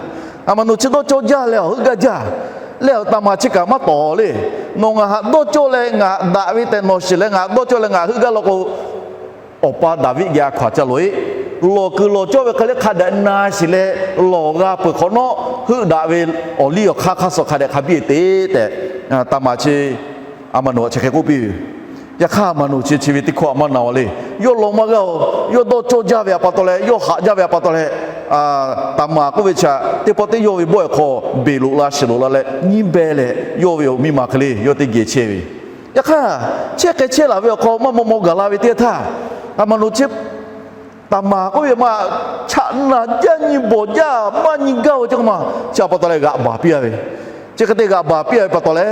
Aˍmaˍnoˍ chi dawˇ cawˇ jaˇ leh awˬ heuˆ gaˇ jaˇ. Leh awˬ Taˍmaˍ chi kaꞈ maˇ tawˍ le. Nawˬ ngaˬ htaꞈ dawˇ cawˇ leh ngaˬ daꞈ ve tehꞈ nawˬ shiˍ leh ngaˬ htaꞈ dawˇ cawˇ leh ngaˬ heuˆ gaˇ law k'o, awˬ pa Daˍviˆ geh a hkaw-anˬ ca loꞈ-e. Lawˬ kuiˬ lawˬ cawˇ ve hk'e leh hk'a dehꞈ na shiˍ leh lawˬ g'a peuˬ hk'awꞈ nawˉ, heuˆ daꞈ ve awˬ liˇ awˬ hk'aˇ hk'aˇ suh hk'a dehꞈ hk'a biˇ te tehꞈ, taˍ maˍ chi a ma noˍ chi hk'e k'oˆ piˇ ve yoˬ. Yaꞈ hk'aˇ a ma noˍ chi chi ve teˇ hkawˇ a maˇ na-oˬ le. Yawˇ lawˬ maˇ g'a-oˬ, yawˇ dawˇ cawˇ jaˇ ve a pa taw leh, yawˇ haꞈ jaˇ ve a pa taw leh, taˍ maˍ k'oˆ ve chi teˇ pawˆ teˇ yawˇ ve bawˆ ehˍ hk'aw beˬ loꞈ la shiˍ loꞈ la leh nyiˇ beh leh yawˇ ve awˬ miˇ ma hk'e le yawˇ teˇ geh chehˇ ve. Yaꞈ hk'aˇ, chehˇ hk'e chehˇ laˬ ve awˬ hk'aw maˇ maw maw gaˬ la ve teˇ htaˇ, a ma noˍ chi taˍ maˍ k'oˆ ve maˇ chaꞈ naˬ jaˇ nyi bawˬ jaˇ maˇ nyi gaˇ-oˬ ceh k'o ma, chi a pa taw leh g'aꞈ baˬ piˇ-a ve. Chi hk'e te g'aꞈ baˬ piˇ-a ve pa taw leh,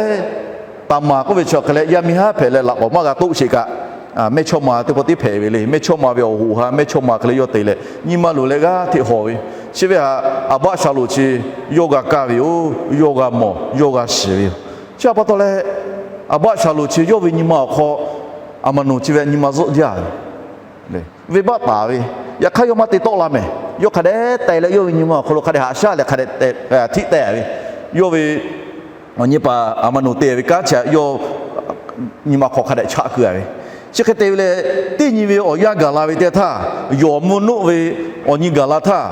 taˍ maˍ k'oˆ ve chi hk'e leh yaˇ miˇ haˉ hpehꞈ leh laꞈ k'awꞈ maˇ g'a toˆ sheˍ kaꞈ, mehˇchawˇma teˇ pawˆ tiˉ hpehꞈ ve le. Mehˇchawˇma ve awˬ hoꞈ ha mehˇchawˇma hk'e leh yawˇ te leh nyi ma loˍ leh g'aˇ hteꞈ hawˬ ve. Chi ve htaꞈ Aˍbaˆshaˍlonˍ chi yawˇ g'a kaˇ ve yoˬ. Yawˇ g'a mawˬ, yawˇ g'a shiˍ ve yoˬ. Chi a pa taw leh, Aˍbaˆshaˍlonˍ chi yawˇ ve nyi ma awˬ hk'aw a ma noˍ chi ve nyi ma zuhˆ jaˇ ve, venˇbaˆ taˍ ve. Yaꞈ hk'aˇ yawˇ maˇ te tawˆ la mehˍ. Yawˇ hk'a dehꞈ te leh yawˇ ve nyi ma awˬ hk'aw lo hk'a dehꞈ haꞈ shaˉ leh hk'a dehꞈ htiˆ teh ve. Yawˇ ve awˬ nyi paˍ a ma noˍ te ve kanˉ chi htaꞈ yawˇ nyi ma hk'aw hk'a dehꞈ chaˆ keu-a ve. Chi hk'e te ve leh, teˇ nyi ve awˬ yanˇ gaˬ la ve teˇ htaˇ, yawˬ mvuh nuˆ ve awˬ nyi gaˬ la htaˇ,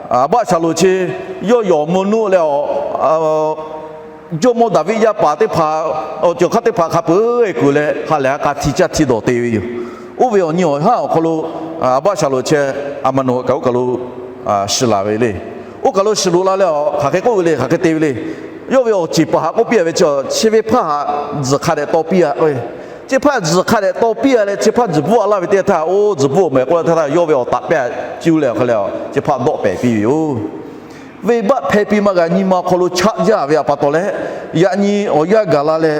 Aˍbaˆshaˍlonˍ chi yawˇ yawˬ mvuh nuˆ leh awˬ jawˇmawˇ Daˍviˆ yaˇ paˍ teˇ hpaˍ, awˬ ceuˬ hk'aˇ teˇ hpaˍ hk'a peu-eˬ kuˬ leh ha lehˬ ha k'a hti caˇ hti dawˬ te ve yoˬ. Oˇ ve awˬ nyi awˬ haˉ awˬ hk'aw lo Aˍbaˆshaˍlonˍ chi a ma noˍ kaꞈ oˇ kaˬ lo shiˍ laˬ ve le. Oˇ kaˬ lo shiˍ loꞈ la leh awˬ hk'aˬ hk'e k'oˆ ve le, hk'aˬ hk'e te ve le. Yawˇ ve awˬ ceˬ paˍ htaꞈ k'oˆ piˇ-a ve chi, chi ve hpaˇ htaꞈ tzuhˬ hk'a dehꞈ taw piˇ-a. Chi hpaˇ tzuhˬ hk'a dehꞈ taw piˇ-a leh chi hpaˇ tzuhˬ bvuhˆ a laˇ ve teˇ htaˇ, oˇ tzuhˬ bvuhˆ mehˍ k'oˆ la teˇ htaˇ yawˇ ve awˬ taꞈ pehˇ cuˇ leh awˬ hk'e leh chi hpaˇ dawˆ pehˍ piˇ ve yoˬ. Venˇbaˆ hpehˇ piˇ maˇ g'a nyi ma awˬ hk'aw lo chaˆ jaˇ ve a pa taw leh, yaꞈ nyi awˬ yanˇ gaˬ la leh,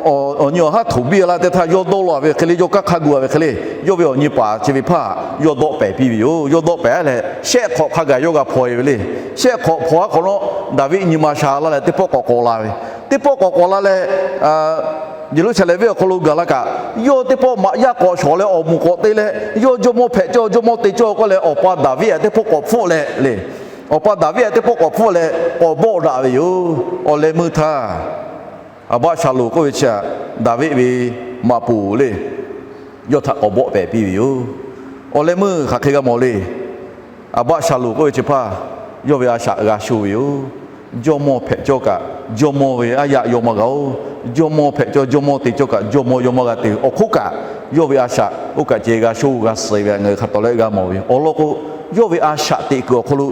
awˬ nyi awˬ haˉ htoꞈ biˇ laˇ teˇ htaˇ yawˇ dawˇ law-a ve hk'e le, yawˇ kanˉ hk'a gu-a ve hk'e le, yawˇ ve awˬ nyi paˍ chi ve hpaˇ yawˇ dawˆ pehˍ piˇ ve yoˬ. Yawˇ dawˆ pehˍ leh shehˆ hk'awꞈ hk'a gaˬ yawˇ g'a hpaw-e ve le. Shehˆ hk'awꞈ hpaw-a hk'awꞈ nawˉ, Daˍviˆ nyi ma sha laˇ leh teˇ pawˆ k'awꞈ k'awꞈ la ve. Teˇ pawˆ k'awꞈ k'awꞈ la leh, Yeˍruˆsaˍlehnˍ venˇ awˬ hk'aw lo gaˬ la kaꞈ, yawˇ teˇ pawˆ maꞈ yaˇ k'awꞈ shawˍ leh awˬ moˍ k'awꞈ te leh, yawˇ jawˇmawˇ hpehꞈ cawˇ, jawˇmawˇ te cawˇ k'oˆ leh, awˬ pa Daˍviˆ htaꞈ teˇ pawˆ k'awꞈ hpfuhˆ leh le, awˬ pa Daˍviˆ htaꞈ teˇ pawˆ k'awꞈ hpfuhˆ leh k'awꞈ bawˆ daꞈ ve yoˬ. Awˬ leh meuˇ htaˇ, Aˍbaˆshaˍlonˍ k'oˆ ve chi htaꞈ Daˍviˆ ve maꞈ poˍ le, yawˇ htaꞈ k'awꞈ bawˆ pehˍ piˇ ve yoˬ. Awˬ leh meuˇ hk'aˬ hk'e g'a mawˬ le. Aˍbaˆshaˍlonˍ k'oˆ ve chi hpaˇ yawˇ ve a shaꞈ g'a sho ve yoˬ. Jawˇmawˇ hpehꞈ cawˇ kaꞈ jawˇmawˇ ve aˉ yaꞈ yaw maˇ g'a-oˬ. Jawˇmawˇ hpehꞈ cawˇ, jawˇmawˇ te cawˇ kaꞈ jawˇmawˇ yaw maˇ g'a te-oˬ. Awˬ hk'oˆ kaꞈ yawˇ ve a shaꞈ oˇ kaꞈ ceh g'a sho g'a suh ve htaꞈ ngaˬ hui hk'a tawˍ leh g'a mawˬ ve yoˬ. Awˬ lawn k'o, yawˇ ve a shaꞈ teꞈ kuiˬ awˬ hk'aw lo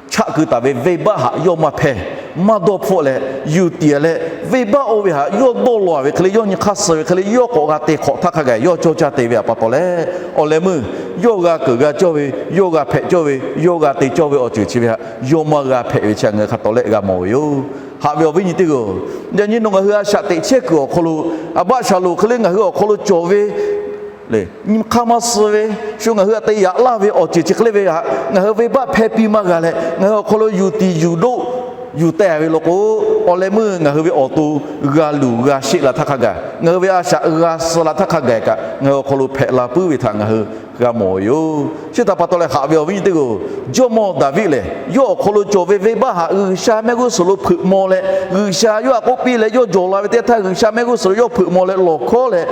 chaˆ keu taˍ ve venˇbaˆ htaꞈ yawˇ maˇ hpehˇ, maˇ dawˇ hpfuhˆ leh yuˬ tiˍ leh, venˇbaˆ oˇ ve htaꞈ yawˇ dawˇ law-a ve hk'e le, yawˇ nyi hk'aˇ suh ve hk'e le, yawˇ k'awꞈ g'a te hk'awꞈ htaˇ hk'a gaˬ yawˇ cawˇ caˇ te ve a pa taw leh, awˬ leh meuˇ yawˇ g'a keunˍ g'a cawˇ ve, yawˇ g'a hpehꞈ cawˇ ve, yawˇ g'a te cawˇ ve awˬ ceuˬ chi ve htaꞈ yawˇ maˇ g'a hpehꞈ ve chi htaꞈ ngaˬ hui hk'a tawˍ leh g'a mawˬ ve yoˬ. Haꞈ ve awˬ viˉ nyi teˇ g'aˇ-oˬ, yaꞈ nyi nawˬ ngaˬ hui a shaꞈ teꞈ chehˇ kuiˬ awˬ hk'aw lo, Aˍbaˆshaˍlonˍ hk'e le ngaˬ hui awˬ hk'aw lo cawˬ ve nyi hk'aˇ maˇ suh ve, shu ngaˬ hui htaꞈ te yaꞈ laˇ ve awˬ ceuˬ chi hk'e le ve htaꞈ ngaˬ hui venˇbaˆ hpehˇ piˇ maˇ g'a leh, ngaˬ hui awˬ hk'aw lo yuˬ tiˍ yuˬ doˆ yuˬ teh ve law k'o, awˬ leh meuˇ ngaˬ hui ve awˬ to g'a luˬ g'a sheˆ la htaˇ hk'a gaˬ, ngaˬ hui ve a shaꞈ g'a suh la htaˇ hk'a gaˬ kaꞈ, ngaˬ hui awˬ hk'aw lo hpehꞈ la puiˉ ve htaꞈ ngaˬ hui g'a mawˬ ve yoˬ. Chi htaꞈ pa taw leh haꞈ ve awˬ viˉ nyi teˇ g'aˇ-oˬ, jawˇmawˇ Daˍviˆ lehˬ yawˇ awˬ hk'aw lo cawˬ ve venˇbaˆ htaꞈ G'uiˬsha mehˆ g'uˇ suhˍ lo hpeuꞈ maw leh, G'uiˬsha yawˇ htaꞈ k'oˆ piˇ leh yawˇ jawˬ la ve teˇ htaˇ, G'uiˬsha mehˆ g'uˇ suhˍ lo yawˇ hpeuꞈ maw leh lawˬ hkawˉ leh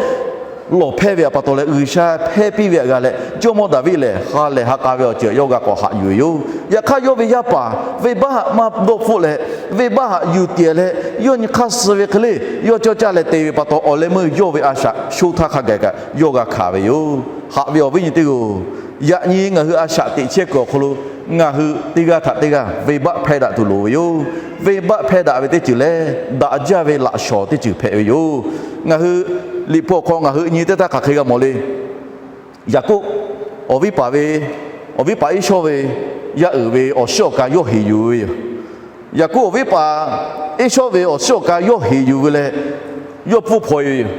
lawˬ hpehˇ ve a pa taw leh, G'uiˬsha hpehˇ piˇ ve htaꞈ g'a leh, jawˇmawˇ Daˍviˆ lehˬ ha lehˬ ha k'a ve awˬ ceuˬ yawˇ g'a k'awꞈ haꞈ yuˬ ve yoˬ. Yaꞈ hk'aˇ, yawˇ ve yaˇ paˍ venˇbaˆ htaꞈ maˇ dawˇ hpfuhˆ leh, venˇbaˆ htaꞈ yuˬ tiˍ leh yawˇ nyi hk'aˇ suh ve hk'e le, yawˇ cawˇ caˇ leh te ve pa taw, awˬ leh meuˇ yawˇ ve a shaꞈ sho htaˇ hk'a gaˬ kaꞈ yawˇ g'a hkanˍ ve yoˬ. Haꞈ ve awˬ viˉ nyi teˇ g'aˇ-oˬ, yaꞈ nyi ngaˬ hui a shaꞈ teꞈ chehˇ kuiˬ awˬ hk'aw lo ngaˬ hui teˇ g'aˇ htaꞈ teˇ g'aˇ venˇbaˆ hpehˇ daꞈ tuˬ loˍ ve yoˬ. Venˇbaˆ hpehˇ daꞈ ve teˇ ceuˬ lehˬ, daꞈ jaˇ ve laꞈ shawˍ teˇ ceuˬ hpehꞈ ve yoˬ. Ngaˬ hui Liꞈ hpu awˬ hk'aw ngaˬ hui nyi teˇ htaˇ hk'aˬ hk'e g'a mawˬ le. Yaˍkoˆ awˬ viˉ paˍ ve, awˬ viˉ paˍ Eˇsawˇ ve yaˇ uiˍ ve awˬ shiˉ awˬ ka yawˇ heˍ yuˬ ve yoˬ. Yaˍkoˆ awˬ viˉ paˍ Eˇsawˇ ve awˬ shiˉ awˬ ka yawˇ heˍ yuˬ ve leh, yawˇ pfuhˇ hpaw-e ve yoˬ.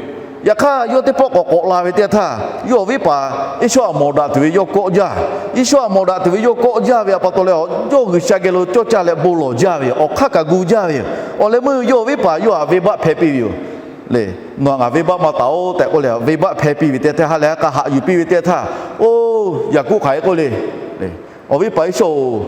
Yaꞈ hk'aˇ, yawˇ teˇ pawˆ k'awꞈ k'awꞈ la ve teˇ htaˇ, yawˇ awˬ viˉ paˍ Eˇsawˇ htaꞈ mawˬ daꞈ tuˬ ve yawˇ kawˆ jaˇ. Eˇsawˇ htaꞈ mawˬ daꞈ tuˬ ve yawˇ kawˆ jaˇ ve a pa taw leh, yawˇ G'uiˬsha geh lo cawˇ caˇ leh bon lawˬ jaˇ ve yoˬ. Awˬ hk'aˇ kaꞈ gu jaˇ ve yoˬ. Awˬ leh meuˇ yawˇ awˬ viˉ paˍ yawˇ htaꞈ venˇbaˆ hpehˇ piˇ ve yoˬ. Le, nawˬ htaꞈ ngaˬ venˇbaˆ maˇ taˍ-oˬ tehꞈ k'oˆ leh, venˇbaˆ hpehˇ piˇ ve teˇ htaˇ, ha leh ha k'a haꞈ yuˬ piˇ ve teˇ htaˇ, oˇ, Yaˍkoˆ hk'aˬ hk'e k'oˆ le. Awˬ viˉ paˍ Eˇsawˇ-oˬ,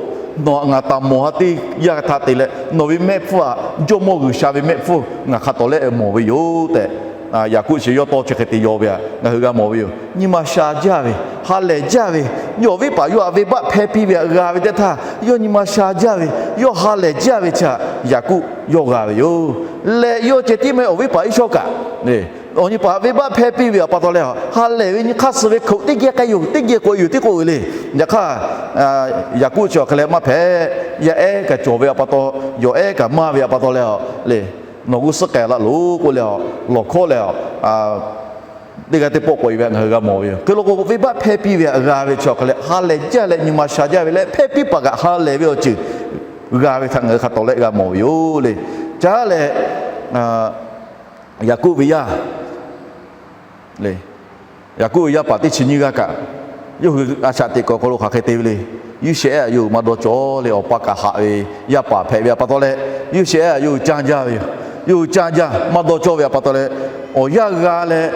nawˬ htaꞈ ngaˬ taˍ mawˬ ha teˇ yanˇ htaˇ te leh, nawˬ ve mehˆ hpfuhˇ htaꞈ Jawˇmawˇ G'uiˬsha ve mehˆ hpfuhˇ ngaˬ hk'a tawˍ leh mawˬ ve yoˬ tehꞈ, Yaˍkoˆ chi yawˇ tawˇ chi hk'e te yaw ve htaꞈ ngaˬ hui g'a mawˬ ve yoˬ. Nyi ma sha jaˇ ve, ha lehˬ jaˇ ve, yawˇ awˬ viˉ paˍ yawˇ htaꞈ venˇbaˆ hpehˇ piˇ ve htaꞈ g'a ve teˇ htaˇ, yawˇ nyi ma sha jaˇ ve, yawˇ ha lehˬ jaˇ ve chi htaꞈ Yaˍkoˆ yawˇ g'a ve yoˬ. Leh yawˇ ceh tiˉ maˇ heˆ, awˬ viˉ paˍ Iˉsawˇkaꞈ, awˬ nyi paˍ htaꞈ venˇbaˆ hpehˇ piˇ ve htaꞈ pa taw leh, ha lehˬ ve nyi hk'aˇ suh ve hk'oˆ teˇ geh k'ai yoˬ, teˇ geh k'oꞈ e yoˬ tehꞈ k'oˆ ve le. Yaꞈ hk'aˇ, Yaˍkoˆ chi awˬ hk'e leh maˇ hpehꞈ. Yaˇ ehˉ kaꞈ cawˬ ve htaꞈ pa taw, yawˬ ehˉ kaꞈ maˇ ve htaꞈ pa taw leh, le, nawˬ g'uˇ suhˉ k'ai laˇ loˬ k'oˆ leh, lawˬ hkawˉ leh, teˇ g'aˇ teˇ pawˆ k'oꞈ e ve htaꞈ ngaˬ hui g'a mawˬ ve yoˬ. Hk'e lo k'o, venˇbaˆ hpehˇ piˇ ve htaꞈ g'a ve chi awˬ hk'e leh ha lehˬ jaˇ leh nyi ma sha jaˇ ve leh, hpehˇ piˇ paˍ kaꞈ ha lehˬ ve awˬ ceuˬ g'a ve htaꞈ ngaˬ hui hk'a tawˍ leh g'a mawˬ ve yoˬ le. Caˉ leh, Yaˍkoˆ ve yaˇ, Yaˍkoˆ ve yaˇ paˍ teˇ chi nyiˇ g'aˇ kaꞈ, yawˇ hui a shaꞈ teꞈ kuiˬ awˬ hk'aw lo hk'aˬ hk'e te ve le. Yoˇsehꞈ ehˉ htaꞈ yawˇ hui maˇ dawˇ cawˬ le. Awˬ pa kaꞈ haꞈ ve yaˇ paˍ hpehꞈ ve htaꞈ pa taw leh, Yoˇsehꞈ ehˉ htaꞈ yawˇ hui canˇ jaˇ ve yoˬ. Yawˇ hui canˇ jaˇ, maˇ dawˇ cawˇ ve htaꞈ pa taw leh, awˬ yanˇ g'a leh,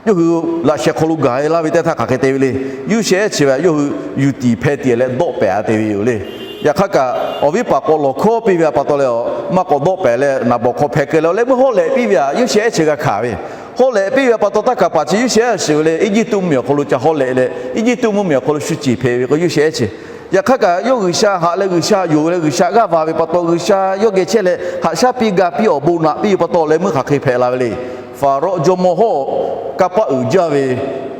yawˇ hui laꞈ sheh hk'aw lo gaˬ e laˇ ve teˇ htaˇ hk'aˬ hk'e te ve le. Yoˇsehꞈ ehˉ chi ve htaꞈ yawˇ hui yuˬ tiˍ hpeh tiˍ leh dawˆ pehˍ a te ve yoˬ le. Yaꞈ hk'aˇ kaꞈ, awˬ viˉ paˍ k'awꞈ lawˬ hkawˉ piˇ ve htaꞈ pa taw leh, maˇ k'awꞈ dawˆ pehˍ leh naˍ bawˍ hk'aw hpeh keu leh, awˬ leh meuˇ hawˉ lehꞈ piˇ ve htaꞈ Yoˇsehꞈ ehˉ chi g'a hkanˍ ve. Hawˉ lehꞈ piˇ ve htaꞈ pa taw, taˇ kaˍ paˍ chi Yoˇsehꞈ ehˉ shiˍ ve le, Eˇjiˇtuꞈ mvuhˇmiˬ awˬ hk'aw lo ca hawˉ lehꞈ leh, Eˇjiˇtuꞈ mvuhˇmiˬ awˬ hk'aw lo shu ceˬ hpehꞈ ve k'o, Yoˇsehꞈ ehˉ chi. Yaꞈ hk'aˇ kaꞈ, yawˇ G'uiˬsha haꞈ leh G'uiˬsha yonˍ leh G'uiˬsha g'aˇ va ve pa taw, G'uiˬsha yawˇ geh chehˇ leh haꞈ shaˉ piˇ ga piˇ awˬ bon naꞈ piˇ ve pa taw, awˬ leh meuˇ hk'aˬ hk'e hpehꞈ la ve le. Faˍrawˆ jawˇmawˇ hawˉ kanˇ paˆ uiˍ jaˇ ve,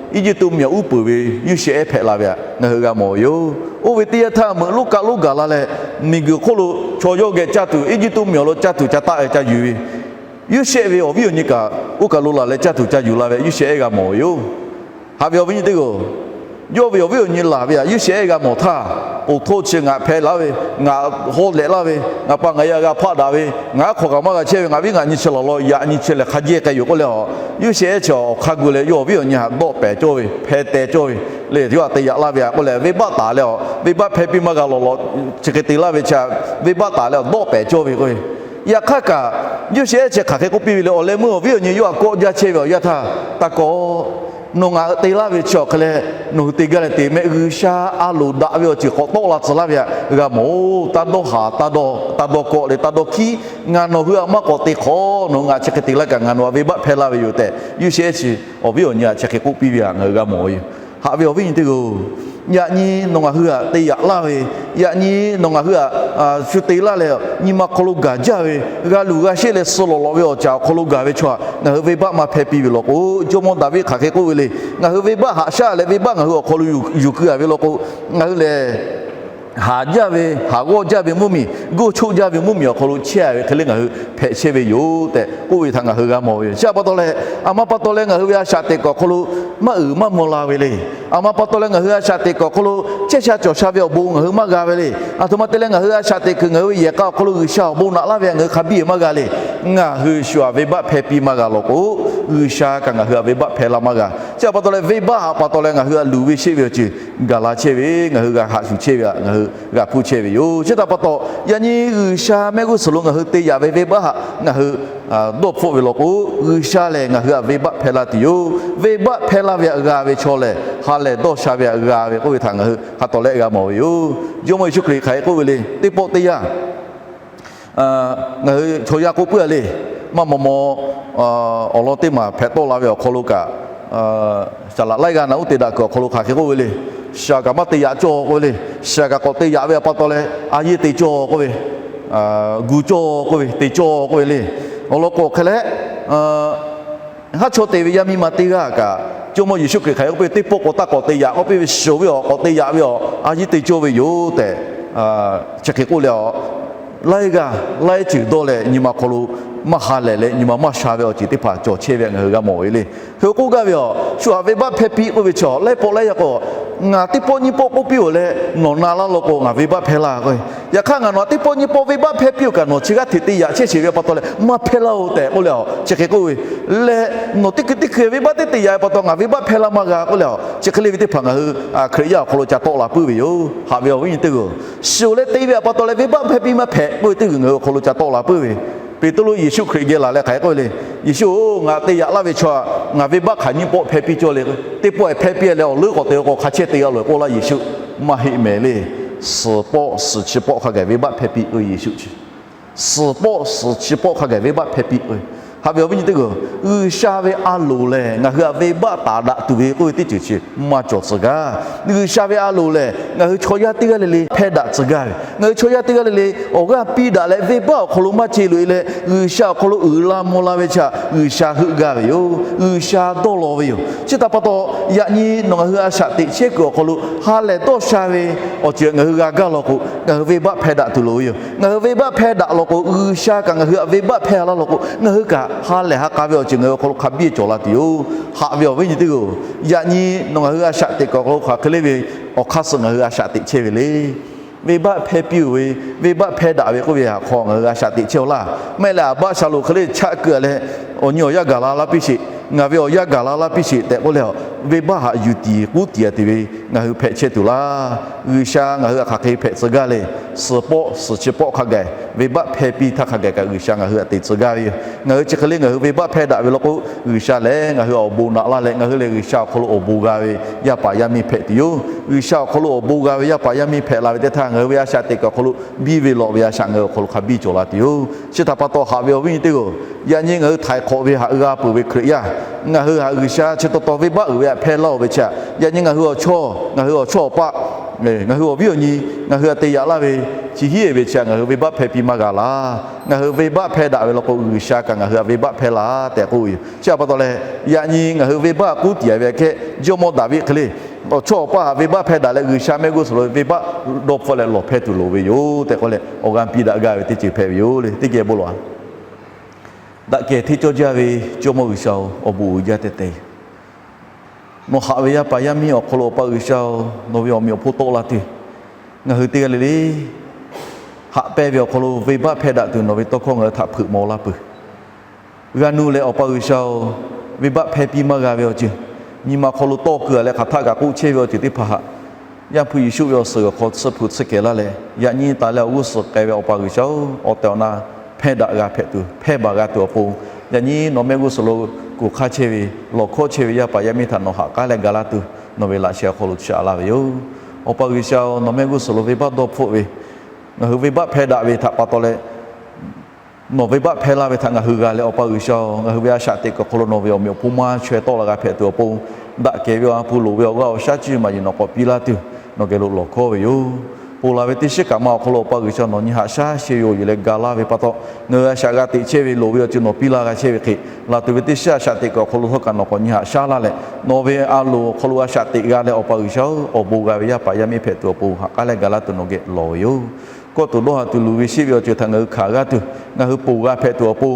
Eˇjiˇtuꞈ mvuhˇmiˬ uˉ peunˍ ve Yoˇsehꞈ ehˉ hpehꞈ la ve htaꞈ ngaˬ hui g'a mawˬ ve yoˬ. Oˇ ve teˇ yanˇ htaˇ, meuꞈ lonˉ kaˆ lonˉ gaˬ la leh, miˬguiˬ hk'oˆ lo chaw yawˇ geh caˇ tuˬ, Eˇjiˇtuꞈ mvuhˇmiˬ awˬ lo caˇ tuˬ ca taˆ ve ca yuˬ ve, Yoˇsehꞈ ve awˬ viˉ awˬ nyi kaꞈ oˇ kaˬ lo laˬ leh caˇ tuˬ ca yuˬ la ve Yoˇsehꞈ ehˉ g'a mawˬ ve yoˬ. Haꞈ ve awˬ viˉ nyi teˇ g'aˇ, yawˇ ve awˬ viˉ awˬ nyi laˬ ve htaꞈ Yoˇsehꞈ ehˉ g'a mawˬ htaˇ, oˬ htoˇ chi ngaˬ hpehꞈ laˇ ve, ngaˬ hawˉ lehꞈ laˇ ve, ngaˬ pa ngaˬ yaˇ g'a hpaˆ daꞈ ve, ngaˬ aˉ hk'aw kaꞈ maˇ g'a chehˇ ve, ngaˬ viˉ ngaˬ nyi chi lawˬ law yaꞈ nyi chi lehˬ hk'a jehˇ k'ai yoˬ k'oˆ leh, Yoˇsehꞈ ehˉ chi awˬ hk'a gu leh yawˇ awˬ viˉ awˬ nyi htaꞈ dawˆ pehˍ cawˇ ve, hpeh teh cawˇ ve, le yawˇ htaꞈ te yaꞈ laˇ ve htaꞈ k'oˆ leh, venˇbaˆ taˍ leh, venˇbaˆ hpehˇ piˇ maˇ g'a lawˬ law, chi hk'e te laˇ ve chi, venˇbaˆ taˍ leh dawˆ pehˍ cawˇ ve k'o, yaꞈ hk'aˇ kaꞈ, Yoˇsehꞈ ehˉ chi hk'aˬ hk'e k'oˆ piˇ ve le, awˬ leh meuˇ awˬ viˉ awˬ nyi yawˇ htaꞈ kawˆ jaˇ chehˇ ve awˬ yanˇ htaˇ, taˇ kawˆ. Nawˬ ngaˬ hui te laˇ ve chi awˬ hk'e leh, nawˬ hui te gaˇ leh te mehˆ G'uiˬsha a loˍ daꞈ ve awˬ ceuˬ k'awꞈ tawˆ la tcuh laˇ ve htaꞈ g'a mawˬ-oˬ. Taˇ dawˇ haˍ, taˇ dawˇ kawˆ leh taˇ dawˇ hkiˉ. Ngaˬ nawˬ hui htaꞈ maˇ k'awꞈ te hk'awꞈ, nawˬ hui ngaˬ chi hk'e te laˇ kaꞈ ngaˬ nawˬ htaꞈ venˇbaˆ hpehˇ laˇ ve yoˬ tehꞈ, Yoˇsehꞈ ehˉ chi awˬ viˉ awˬ nyi htaꞈ chi hk'e k'oˆ piˇ ve htaꞈ ngaˬ hui g'a mawˬ ve yoˬ. Haꞈ ve awˬ viˉ nyi teˇ g'aˇ-oˬ, yaꞈ nyi nawˬ ngaˬ hui htaꞈ te yaꞈ laˇ ve, yaꞈ nyi nawˬ ngaˬ hui htaꞈ shu te laˇ leh, nyi ma hk'aw lo gaˬ jaˇ ve, g'a luˬ g'a sheˆ leh suh lawˬ lawꞈ ve awˬ caˍ awˬ hk'aw lo gaˬ ve chaw htaꞈ ngaˬ hui venˇbaˆ maˇ hpehˇ piˇ ve law k'o, Jawˇmawˇ Daˍviˆ hk'aˬ hk'e k'oˆ ve le. Ngaˬ hui venˇbaˆ haꞈ shaˉ leh venˇbaˆ ngaˬ hui awˬ hk'aw lo yuˬ keu a ve law k'o, ngaˬ hui lehˬ haˍ jaˇ ve, haˍ g'awˇ jaˇ ve mvuhˇmiˬ, goˇ choˆ jaˇ ve mvuhˇmiˬ awˬ hk'aw lo chehˇ a ve hk'e le ngaˬ hui hpehꞈ chehˇ ve yoˬ tehꞈ k'oˆ ve htaꞈ ngaˬ hui g'a mawˬ ve yoˬ. Chi htaꞈ pa taw leh, a ma pa taw leh ngaˬ hui ve a shaꞈ teꞈ kuiˬ awˬ hk'aw lo maˇ uiˍ maˇ mvuh la ve le. A ma pa taw leh ngaˬ hui a shaꞈ teꞈ kuiˬ awˬ hk'aw lo chehˇ sha cawˬ sha ve awˬ bon ngaˬ hui maˇ g'a ve le. Aˬ htoꞈ ma te leh ngaˬ hui a shaꞈ teꞈ kuiˬ ngaˬ hui ve yehˬ k'a awˬ hk'aw lo G'uiˬsha awˬ bon naꞈ laˇ ve htaꞈ ngaˬ hui hk'a biˇ maˇ g'a le. Ngaˬ hui shu htaꞈ venˇbaˆ hpehˇ piˇ maˇ g'a law k'o, G'uiˬsha kaꞈ ngaˬ hui htaꞈ venˇbaˆ hpehˇ laˇ maˇ g'a. Chi htaꞈ pa taw leh venˇbaˆ htaꞈ pa taw leh ngaˬ hui htaꞈ luˬ ve sheˆ ve awˬ ceuˬ gaˬ la chehˇ ve, ngaˬ hui g'a haꞈ shuˍ chehˇ ve htaꞈ ngaˬ hui g'a hpuˇ chehˇ ve yoˬ. Chi htaꞈ pa taw, yaꞈ nyi G'uiˬsha mehˆ g'uˇ suhˍ lo ngaˬ hui te yaꞈ ve venˇbaˆ htaꞈ ngaˬ hui dawˇ hpfuhˆ ve law k'o, G'uiˬsha lehˬ ngaˬ hui htaꞈ venˇbaˆ hpehˇ laˇ tuˬ yoˬ. Venˇbaˆ hpehˇ laˇ ve htaꞈ g'a ve chaw lehˬ, ha lehˬ dawˇ sha ve htaꞈ g'a ve k'oˆ ve htaꞈ ngaˬ hui hk'a tawˍ leh g'a mawˬ ve yoˬ. Jawˇmawˇ Yeˍsuˆ Hkriꞈ hk'aˬ hk'e k'oˆ ve le, teˇ pawˆ teˇ yanˇ ngaˬ hui chaw yaˇ k'oˆ puiˉ a le. Maˇ maw maw awˬ lawn teˇ maˬ hpehꞈ tawˆ la ve awˬ hk'aw lo kaꞈ, saˍ laꞈ laiˉ g'aˇ naꞈ uˉ te daꞈ kuiˬ awˬ hk'aw lo hk'aˬ hk'e k'oˆ ve le. Shaˍ kaꞈ maˇ te yaꞈ cawˇ k'oˆ ve le. Shaˍ kaꞈ k'awꞈ te yaꞈ ve htaꞈ pa taw leh a yeˇ te cawˇ k'oˆ ve, gu cawˇ k'oˆ ve, te cawˇ k'oˆ ve le. Awˬ lawn k'o hk'e leh, haˉ chaw te ve yaˇ miˇ ma teˇ g'aˇ kaꞈ, Jawˇmawˇ Yeˍsuˆ Hkriꞈ hk'aˬ hk'e k'oˆ piˇ, teˇ pawˆ k'awꞈ taˇ k'awꞈ te yaꞈ k'oˆ piˇ ve, shuˍ ve awˬ k'awꞈ te yaꞈ ve awˬ a yeˇ te cawˇ ve yoˬ tehꞈ, chi hk'e k'oˆ leh, laiˉ g'aˇ laiˉ ceuˬ dawˇ leh nyi ma hk'aw lo maˇ ha lehˬ leh nyi ma maˇ sha ve awˬ ceuˬ teˇ hpaˍ cawˬ chehˇ ve htaꞈ ngaˬ hui g'a mawˬ ve le. Hk'e k'oˆ gaˇ ve a, shu htaꞈ venˇbaˆ hpehˇ piˇ k'oˆ ve chaw laiˉ pawˆ laiˉ yaˇ k'o, ngaˬ teˇ pawˆ nyiˇ pawˆ k'oˆ piˇ-oˬ leh nawˬ na laˇ law k'o, ngaˬ venˇbaˆ hpehˇ laˇ k'o, yaꞈ hk'aˇ ngaˬ nawˬ htaꞈ teˇ pawˆ nyiˇ pawˆ venˇbaˆ hpehˇ piˇ-oˬ kaꞈ nawˬ chi g'aˇ hteꞈ te yaꞈ chehˇ sheˍ ve pa taw leh maˇ hpehˇ laˇ-oˬ tehꞈ k'oˆ leh, chi hk'e k'oˆ ve leh, nawˬ teˇ hkui teˇ hkui venˇbaˆ teˇ te yaꞈ ve pa taw ngaˬ venˇbaˆ hpehˇ laˇ maˇ g'a k'oˆ leh, chi hk'e le ve teˇ hpaˍ ngaˬ hui Hkriꞈ yaˇ awˬ hk'aw lo ca tawˆ la puiˉ ve yoˬ. Haꞈ ve awˬ viˉ nyi teˇ g'aˇ, shu leh te ve htaꞈ pa taw leh venˇbaˆ hpehˇ piˇ maˇ hpehꞈ k'oˆ ve teˇ g'aˇ ngaˬ hui awˬ hk'aw lo ca tawˆ la puiˉ ve. Peˍtruˆ Yeˍsuˆ Hkriꞈ geh laˬ leh hk'aˬ hk'e k'oˆ ve le. Yeˍsuˆ-oˬ, ngaˬ te yaꞈ laˇ ve chaw htaꞈ ngaˬ venˇbaˆ hk'aˬ nyiˇ pawˆ hpehˇ piˇ cawˇ le. Teˇ pawˆ hpehˇ piˇ leh awˬ leuˉ k'awꞈ te k'o hk'a chehˇ te g'a loˬ k'oˆ laˇ Yeˍsuˆ. Maˇ heˆ mehˍ le. Suhˍ pawˆ suhˍ chi pawˆ hk'a gaˬ venˇbaˆ hpehˇ piˇ k'oˆ ve Yeˍsuˆ chi. Suhˍ pawˆ suhˍ chi pawˆ hk'a gaˬ venˇbaˆ hpehˇ piˇ k'oˆ ve. Haꞈ ve awˬ viˉ nyi teˇ hpaˍ-oˬ, G'uiˬsha ve a loˍ lehˬ ngaˬ hui htaꞈ venˇbaˆ taˍ daꞈ tuˬ ve k'oˆ ve teˇ ceuˬ chi maˇ cawˬ tcuh gaˇ. G'uiˬsha ve a loˍ lehˬ ngaˬ hui chaw yaˇ teˇ g'aˇ le le hpehˇ daꞈ tcuh gaˇ ve. Ngaˬ hui chaw yaˇ teˇ g'aˇ le le awˬ g'aˇ piˇ daꞈ leh venˇbaˆ awˬ hk'aw lo maˇ che loꞈ-e leh G'uiˬsha awˬ hk'aw lo uiˍ la mvuh la ve chi htaꞈ G'uiˬsha heuˆ gaˇ ve yoˬ. G'uiˬsha dawˇ law ve yoˬ. Chi htaꞈ pa taw, yaꞈ nyi nawˬ ngaˬ hui a shaꞈ teꞈ chehˇ kuiˬ awˬ hk'aw lo ha lehˬ dawˇ sha ve awˬ ceuˬ ngaˬ hui g'a gaˇ law k'o, ngaˬ hui venˇbaˆ hpehˇ daꞈ tuˬ loˍ ve yoˬ. Ngaˬ hui venˇbaˆ hpehˇ daꞈ law k'o, G'uiˬsha kaꞈ ngaˬ hui htaꞈ venˇbaˆ hpehˇ laˇ law k'o, ngaˬ hui kaꞈ ha lehˬ ha k'a ve awˬ ceuˬ ngaˬ hui awˬ hk'aw lo hk'a biˇ cawˬ la tuˬ yoˬ. Haꞈ ve awˬ viˉ nyi teˇ hpaˍ-oˬ, yaꞈ nyi nawˬ ngaˬ hui a shaꞈ teꞈ kuiˬ awˬ hk'aw lo hk'aˬ hk'e le ve awˬ hk'aˇ suh ngaˬ hui a shaꞈ teꞈ chehˇ ve le. Venˇbaˆ hpehˇ piˇ-oˬ ve, venˇbaˆ hpehˇ daꞈ ve k'oˆ ve htaꞈ hk'aw ngaˬ hui a shaꞈ teꞈ chehˇ-oˬ laˇ. Maˇ heˆ leh, a baˆ sha loˍ hk'e le chaˆ keu-a leh, awˬ nyi awˬ yanˇ gaˬ la laˇ piˇ sheˍ, ngaˬ ve awˬ yanˇ gaˬ la laˇ piˇ sheˍ tehꞈ k'oˆ leh, venˇbaˆ htaꞈ yuˬ tiˍ k'uˉ tiˍ-a te ve ngaˬ hui hpehꞈ chehˇ tuˬ laˇ. G'uiˬsha ngaˬ hui htaꞈ hk'aˬ hk'e hpehꞈ tcuh gaˇ le. Suhˍ pawˆ suhˍ chi pawˆ hk'a gaˬ, venˇbaˆ hpehˇ piˇ htaˇ hk'a gaˬ kaꞈ G'uiˬsha ngaˬ hui htaꞈ te tcuh gaˇ ve yoˬ. Ngaˬ hui chi hk'e le ngaˬ hui venˇbaˆ hpehˇ daꞈ ve law k'o, G'uiˬsha lehˬ ngaˬ hui awˬ bon naꞈ laˇ leh ngaˬ hui lehˬ G'uiˬsha awˬ hk'aw lo awˬ bon g'a ve yaˇ paˍ yaˇ miˇ hpehꞈ tuˬ yoˬ. G'uiˬsha awˬ hk'aw lo awˬ bon g'a ve yaˇ paˍ yaˇ miˇ hpehꞈ la ve teˇ htaˇ, ngaˬ hui ve a shaꞈ teꞈ kuiˬ awˬ hk'aw lo biˇ ve lawꞈ ve a shaꞈ ngaˬ hui awˬ hk'aw lo hk'a biˇ cawˬ la tuˬ yoˬ. Chi htaꞈ pa taw, haꞈ ve awˬ viˉ nyi teˇ hpaˍ-oˬ, yaꞈ nyi ngaˬ hui htaiˍ hk'awꞈ ve htaꞈ g'a peuˬ ve Hkriꞈ yaˇ, ngaˬ hui htaꞈ G'uiˬsha chi taw taw venˇbaˆ uiˍ ve htaꞈ hpehˇ laˇ-oˬ ve chi htaꞈ, yaꞈ nyi ngaˬ hui awˬ chawˇ, ngaˬ hui awˬ chawˇ awˬ paˆ, ngaˬ hui awˬ viˉ awˬ nyi, ngaˬ hui htaꞈ te yaꞈ laˇ ve chi hiˉ-e ve chi htaꞈ ngaˬ hui venˇbaˆ hpehˇ piˇ maˇ g'a laˇ. Ngaˬ hui venˇbaˆ hpehˇ daꞈ ve law k'o, G'uiˬsha kaꞈ ngaˬ hui htaꞈ venˇbaˆ hpehˇ laˇ tehꞈ k'oˆ ve yoˬ. Chi htaꞈ pa taw leh, yaꞈ nyi ngaˬ hui venˇbaˆ k'uˉ tiˍ-a ve aꞈ kehˉ, Jawˇmawˇ Daˍviˆ hk'e le awˬ chawˇ awˬ paˆ htaꞈ venˇbaˆ hpehˇ daꞈ leh G'uiˬsha mehˆ g'uˇ suhˍ lo venˇbaˆ dawˇ hpfuhˆ leh lawˬ hpehˇ tuˬ loˍ ve yoˬ tehꞈ k'oˆ leh awˬ g'aˇ piˇ daꞈ gaˇ ve teˇ ceuˬ hpehꞈ ve yoˬ le. Teˇ geh bon lawˬ-a. Daꞈ kehˬ hteˇ cawˇ jaˇ ve Jawˇmawˇ G'uiˬsha-oˬ, awˬ bon uiˍ jaˇ tehꞈ te. Nawˬ haꞈ ve yaˇ paˍ yaˇ miˇ awˬ hk'aw lo Awˬ pa G'uiˬsha-oˬ, nawˬ ve awˬ meꞈ awˬ hponˇ tawˆ la tuˬ, ngaˬ hui teˇ g'aˇ le le haꞈ pehnˇ ve awˬ hk'aw lo venˇbaˆ hpehˇ daꞈ tuˬ nawˬ ve tawˇ hkawˇ ngaˬ hui htaꞈ hpeuꞈ maw laˇ peuˬ. G'a nu leh Awˬ pa G'uiˬsha-oˬ, venˇbaˆ hpehˇ piˇ maˇ g'a ve awˬ ceuˬ, nyi ma hk'aw lo tawˇ keu-a leh hk'aˬ htaˆ kaꞈ k'oˆ chehˇ ve awˬ ceuˬ teˇ hpaˍ htaꞈ Yaˇ hpu Yeˍsuˆ ve awˬ suhˍ awˬ hk'aw tsuhˇ hpu tsuhˇ kehˬ laˇ leh, yaꞈ nyi taˍ leh awˬ g'uˇ suhˍ k'ai ve Awˬ pa G'uiˬsha-oˬ, awˬ tehˬ awˬ na hpehˇ daꞈ g'a hpehꞈ tuˬ, hpehˇ baˬ g'a tuˬ awˬ pon, yaꞈ nyi nawˬ mehˆ g'uˇ suhˍ lo kuˬ hk'aˇ chehˇ ve, lawˬ hkawˇ chehˇ ve yaˇ paˍ yaˇ miˇ htaꞈ nawˬ haꞈ k'aˉ leh ga laˇ tuˬ, nawˬ ve laꞈ sheh awˬ hk'aw lo shaꞈ laˇ ve yoˬ. Awˬ pa G'uiˬsha-oˬ, nawˬ mehˆ g'uˇ suhˍ lo venˇbaˆ dawˇ hpfuhˆ ve, ngaˬ hui venˇbaˆ hpehˇ daꞈ ve htaꞈ pa taw leh, nawˬ venˇbaˆ hpehˇ laˇ ve htaꞈ ngaˬ hui g'a leh, Awˬ pa G'uiˬsha-oˬ, ngaˬ hui ve a shaꞈ teꞈ kuiˬ awˬ hk'aw lo nawˬ ve awˬ meꞈ awˬ hponˇ maˇ chaweh tawˆ la g'a hpehꞈ tuˬ awˬ pon, daꞈ kehˬ ve awˬ ha hpu loˍ ve awˬ g'aˇ awˬ shaˉ cuˇ yiˍ maˇ yiˍ nawˬ k'awꞈ piˇ laˇ tuˬ, nawˬ geh lo lawˬ hkawˇ ve yoˬ. Ponˬ laˬ ve teˇ shiˉ kaꞈ ma awˬ hk'aw lo Awˬ pa G'uiˬsha nawˬ nyi haꞈ shaˉ sheh ve awˬ yuˬ leh ga laˇ ve pa taw, ngaˬ hui a shaꞈ g'a teꞈ chehˇ ve loˍ ve awˬ ceuˬ nawˬ piˇ laˇ g'a chehˇ ve hk'e, laˬ tuˬ ve teˇ shiˉ a shaꞈ teꞈ kuiˬ awˬ hk'aw lo htawˇ kaꞈ nawˬ k'awꞈ nyi haꞈ shaˉ laˇ leh, nawˬ ve a loˍ awˬ hk'aw lo a shaꞈ teꞈ g'a leh, Awˬ pa G'uiˬsha-oˬ, awˬ bon g'a ve yaˇ paˍ yaˇ miˇ hpehꞈ tuˬ awˬ pon haꞈ k'aˉ leh ga laˇ tuˬ nawˬ geh lawˬ ve yoˬ. Kawˇ tuˬ dawˇ ha tuˬ luˬ ve sheˆ ve awˬ ceuˬ htaꞈ ngaˬ hui hkanˍ g'a tuˬ, ngaˬ hui ponˬ g'a hpehꞈ tuˬ awˬ pon,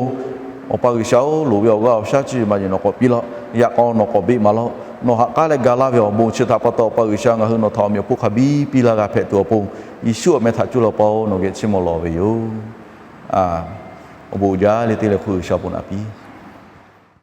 Awˬ pa G'uiˬsha-oˬ, loˍ ve awˬ g'aˇ awˬ shaˉ cuˇ yiˍ maˇ yiˍ nawˬ k'awꞈ piˇ laˇ. Yaꞈ k'aw nawˬ k'awꞈ beˆ maˍ laˇ. Nawˬ haꞈ k'aˉ leh ga laˇ ve awˬ bon chi htaꞈ pa taw, Awˬ pa G'uiˬsha ngaˬ hui nawˬ htaꞈ awˬ meꞈ awˬ hponˇ hk'a biˇ piˇ laˇ g'a hpehꞈ tuˬ awˬ pon, Yeˍsuˆ awˬ meh htaꞈ cuˇ leh Awˬ pa-oˬ, nawˬ geh chiˇ mvuh lawˬ ve yoˬ. Awˬ bon uiˍ jaˇ le teˇ leh hk'oˆ G'uiˬsha awˬ pon naꞈ piˇ.